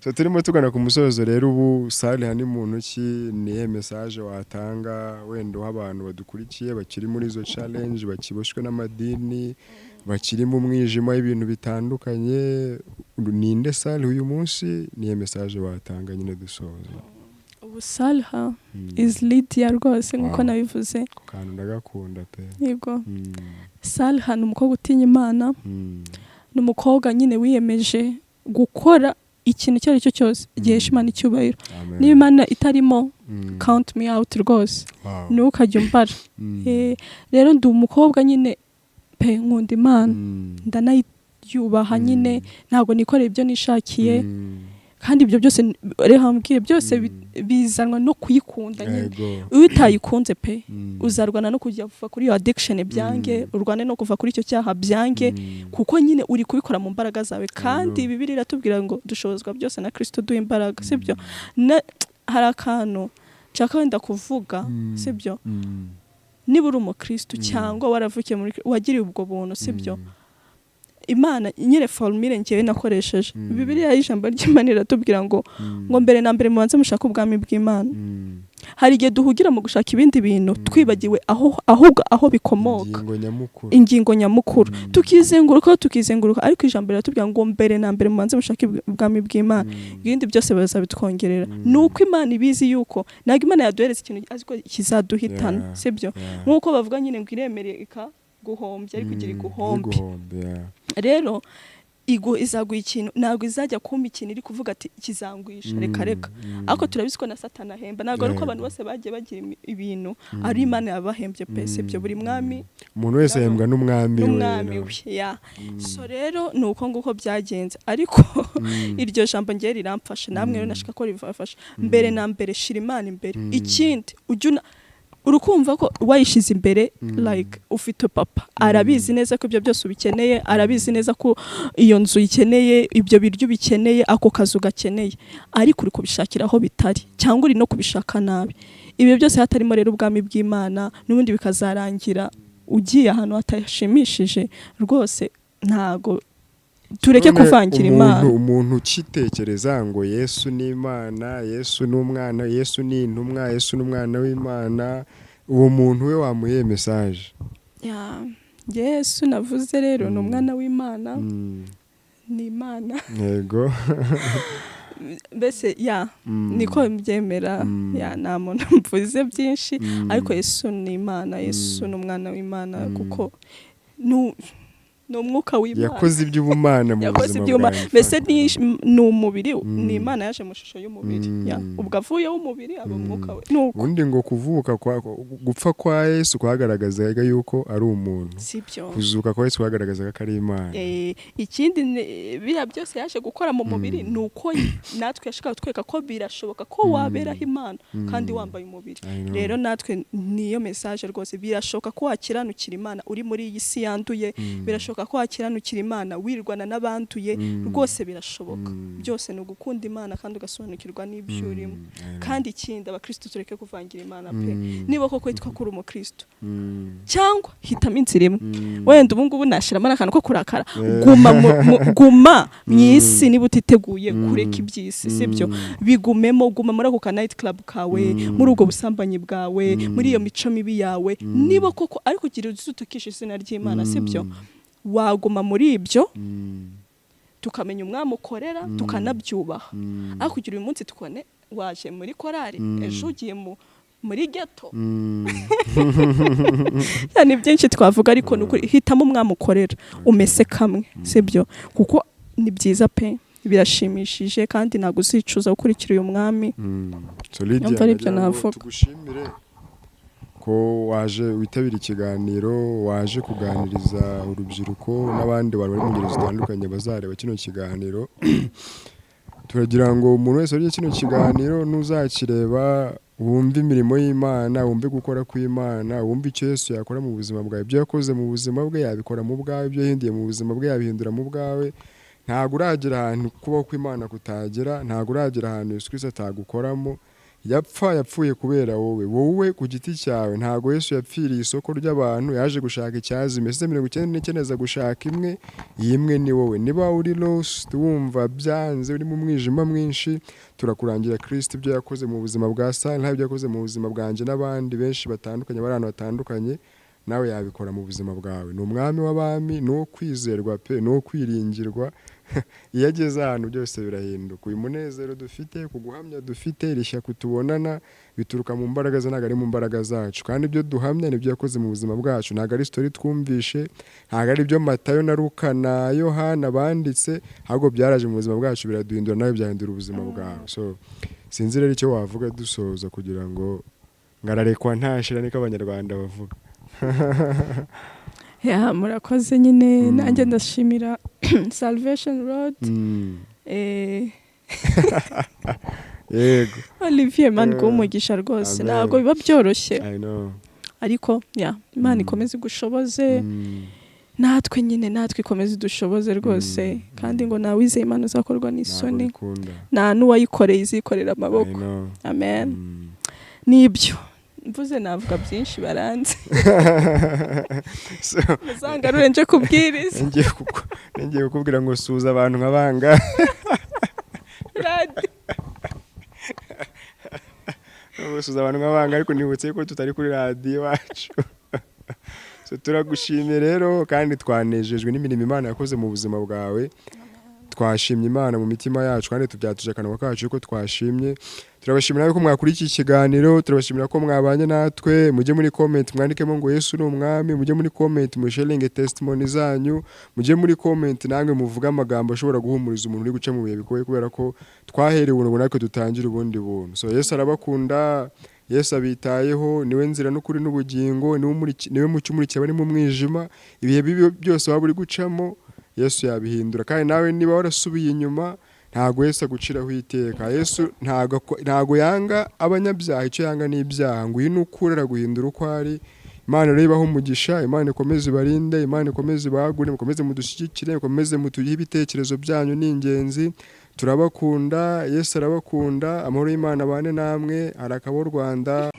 So turimo tugana ku musozo rero. Ubu Saliha ni muntu ki? Nihe message watanga wenda uha abantu badukurikiye bakiri muri izo challenge, bakiboshywe n'amadini, bakiri mu mwijima w'ibintu bitandukanye? Ninde Saliha uyu munsi? Nihe message watanga nyine dusoza?
Ubu Salha is Lydia rwose nk'uko nabivuze.
Ako kantu ndagakunda pe.
Yego. Salha ni umukobwa utinya Imana, ni umukobwa nyine wiyemeje gukora ikintu icyo ari cyo cyose gihesha Imana icyubahiro.
Amen.
Niba Imana itarimo, count me out rwose. Ntukajye umbara. Rero ndi umukobwa nyine pe, nkunda Imana, ndanayubaha nyine, ntabwo nikorera ibyo nishakiye. Kandi ibyo byose, reka mbwire, byose bizanwa no kuyikunda nyine. Iyo utayikunze pe, uzarwana no kujya kuva kuri iyo addiction byange, urwane no kuva kuri icyo cyaha byange, kuko nyine uri kubikora mu mbaraga zawe. Kandi Bibiliya iratubwira ngo dushobozwa byose na Kristo duha imbaraga, sibyo? Hari akantu nshaka wenda kuvuga, sibyo? Niba uri umukristo cyangwa waravukiye muri, wagiriwe ubwo buntu, sibyo? Imana nyine, formule ngewe nakoresheje, Bibiliya y'ijambo ry'Imana iratubwira ngo ngo mbere na mbere mubanze mushake ubwami bw'Imana. Hari igihe duhugira mu gushaka ibindi bintu, twibagiwe aho ahubwo aho bikomoka.
Ingingo nyamukuru.
Ingingo nyamukuru. Tukizenguruka, tukizenguruka, ariko ijambo riratubwira ngo mbere na mbere mubanze mushake ubwami bw'Imana, ibindi byose bazabitwongerera. Ni uko Imana ibizi yuko ntabwo Imana yaduhereza ikintu azi ko kizaduhitana, sibyo?
Yeah.
Nk'uko bavuga nyine ngo iremereye ikaguhombya ariko igira iguhombe.
Iguhombe, yeah.
Rero izaguha ikintu, ntabwo izajya kumpa ikintu iri kuvuga ati kizangwisha, reka reka. Ariko turabizi ko na Satani ahemba. Ntabwo ari uko abantu bose bagiye bagira ibintu ari Imana yabahembye pe, sibyo? Buri mwami
Umuntu wese ahembwa n'umwami we.
N'umwami
No.
we, ya. So rero ni uko nguko byagenze, ariko iryo jambo ngewe riramfasha, namwe rero nashaka ko ribafasha. Mbere na mbere shira Imana imbere. Ikindi ujya urukumva ko wayishize imbere, like ufite papa arabizi neza ko ibyo byose ubikeneye, arabizi neza ko iyo nzu uyikeneye, ibyo biryo ubikeneye, ako kazi ugakeneye, ariko uri kubishakira aho bitari cyangwa uri no kubishaka nabi. Ibyo byose hatarimo rero ubwami bw'Imana, n'ubundi bikazarangira ugiye ahantu hatashimishije rwose. Ntago tureke
None
kuvangira Imana.
Umuntu ukitekereza ngo Yesu ni Imana, Yesu ni umwana, Yesu ni intumwa, Yesu ni umwana w'Imana, uwo muntu we wamuye message?
Ya, Yesu navuze rero ni umwana w'Imana, ni Imana. Mbese ya, niko mbyemera. Ya, nta muntu mvuze byinshi, ariko Yesu ni Imana, Yesu ni umwana w'Imana, kuko ni umwuka w'Imana.
Yakoze iby'ubumana mu
Yakoze
buzima
ibyuma
bwawe.
Mbese ni umubiri, ni Imana yaje mu shusho y'umubiri. Ya, ubwo avuyeho umubiri aba umwuka we, nuko.
Ubundi ngo kuvuka kwa gupfa kwa Yesu kwagaragazaga yuko ari umuntu,
Sibyo?
kuzuka kwa Yesu kwagaragazaga ko ari Imana.
Ikindi biriya byose yaje gukora mu mubiri, ni uko natwe yashakaga kutwereka ko birashoboka ko waberaho Imana kandi wambaye umubiri.
I know.
Rero natwe niyo message rwose: birashoboka ko wakiranukira Imana uri muri iyi si yanduye, birashoboka ko wakiranukira Imana wirwana n'abanduye. Rwose birashoboka. Byose ni ugukunda Imana kandi ugasobanukirwa n'ibyo urimo.
I know.
Kandi ikindi, abakristo tureke kuvangira Imana pe. Niba koko witwa ko uri umukristo, cyangwa hitamo inzira imwe. Wenda ubu ngubu nashyiramo n'akantu ko kurakara. Guma mu isi niba utiteguye kureka iby'isi, sibyo? Bigumemo, guma muri ako ka night club kawe, muri ubwo busambanyi bwawe, muri iyo mico mibi yawe, niba koko ariko ugira utukisha izina ry'Imana, sibyo? Waguma muri ibyo, tukamenya umwami ukorera, tukanabyubaha. Ariko kugira uyu munsi tukone waje muri korari, ejo ugiye muri ghetto. Ya, ni byinshi twavuga, ariko ni ukuri hitamo umwami ukorera, umese kamwe, sibyo? Kuko ni byiza pe, birashimishije, kandi ntabwo uzicuza gukurikira uyu mwami.
So Lydia,
Numva ari ibyo
nagira ngo
navuga.
tugushimire ko waje witabira ikiganiro, waje kuganiriza urubyiruko n'abandi bantu bari mu ngeri zitandukanye bazareba kino kiganiro. Turagira ngo umuntu wese uriye kino kiganiro, nuzakireba, wumve imirimo y'Imana, wumve gukora kw'Imana, wumve icyo Yesu yakora mu buzima bwawe. Ibyo yakoze mu buzima bwe yabikora mu bwawe, ibyo yahinduye mu buzima bwe yabihindura mu bwawe. Ntabwo uragera ahantu kubaho kw'Imana kutagera, ntabwo uragera ahantu Yesu Kristo atagukoramo. Yapfa yapfuye kubera wowe, wowe ku giti cyawe. Ntabwo Yesu yapfiriye isoko ry'abantu, yaje gushaka icyazimiye. Ese 99 aza gushaka imwe, iyi imwe ni wowe. Niba uri lost, wumva byanze, uri mu mwijima mwinshi, turakurangira Kristo, ibyo yakoze mu buzima bwa Sara, ibyo yakoze mu buzima bwanjye n'abandi benshi batandukanye bari ahantu hatandukanye, nawe yabikora mu buzima bwawe. Ni umwami w'abami, ni uwo kwizerwa pe, ni uwo kwiringirwa. Iyo ageze ahantu byose birahinduka. Uyu munezero dufite, ku guhamya dufite, iri shyaka tubonana, bituruka mu mbaraga ze, ntabwo ari mu mbaraga zacu. Kandi ibyo duhamya nibyo yakoze mu buzima bwacu, ntabwo ari story twumvishe, ntabwo ari ibyo Matayo na Luka na Yohana banditse, ahubwo byaraje mu buzima bwacu biraduhindura, nawe byahindura ubuzima bwawe. So sinzi rero icyo wavuga dusoza, kugira ngo ngararekwa ntashira, niko Abanyarwanda bavuga.
Ya, murakoze nyine. Nanjye ndashimira Salvation Road. Olivier, Imana iguhe umugisha rwose.
Amen.
Ntabwo biba byoroshye,
I know.
ariko ya, Imana ikomeze igushoboze. Natwe nyine, natwe ikomeze idushoboze rwose. Kandi ngo nawe wizeye Imana uzakorwa
Ntabwo
n'isoni,
bikunda.
nta n'uwayikoreye izikorera amaboko.
I know.
Amen. Nibyo mvuze, navuga byinshi, baranze.
So,
muzangarure nje kubwiriza.
Ngiye kukubwira ngo suza abantu nka banga.
Radi.
Suza abantu nka banga, ariko nibutse ko tutari kuri radiyo iwacu. So turagushimiye rero, kandi twanejejwe n'imirimo Imana yakoze mu buzima bwawe. Twashimye Imana mu mitima yacu, kandi tubyatuje akanwa kacu ko twashimye. Turabashimira ko mwakurikiye iki kiganiro, turabashimira ko mwabanye natwe. Mujye muri comment mwandikemo ngo "Yesu ni umwami", mujye muri comment musharinge testimony zanyu, mujye muri comment namwe muvuge amagambo ashobora guhumuriza umuntu uri guca mu bihe bigoye, kubera ko twaherewe ubuntu, natwe dutangira ubundi buntu. So Yesu arabakunda, Yesu abitayeho, niwe nzira n'ukuri n'ubugingo, niwe mucyo umurikira abari mu mwijima. Ibihe bibi byose waba uri gucamo, Yesu yabihindura. Kandi nawe niba warasubiye inyuma, ntabwo Yesu aguciraho iteka. Yesu ntabwo yanga abanyabyaha, icyo yanga ni ibyaha. Ngwino ukure, araguhindura uko ari. Imana rero ibahe umugisha, Imana ikomeze ibarinde, Imana ikomeze ibagure, mukomeze mudushyigikire, mukomeze mutugihe ibitekerezo byanyu, ni ingenzi. Turabakunda, Yesu arabakunda, amahoro y'Imana abane namwe. Harakabaho u Rwanda.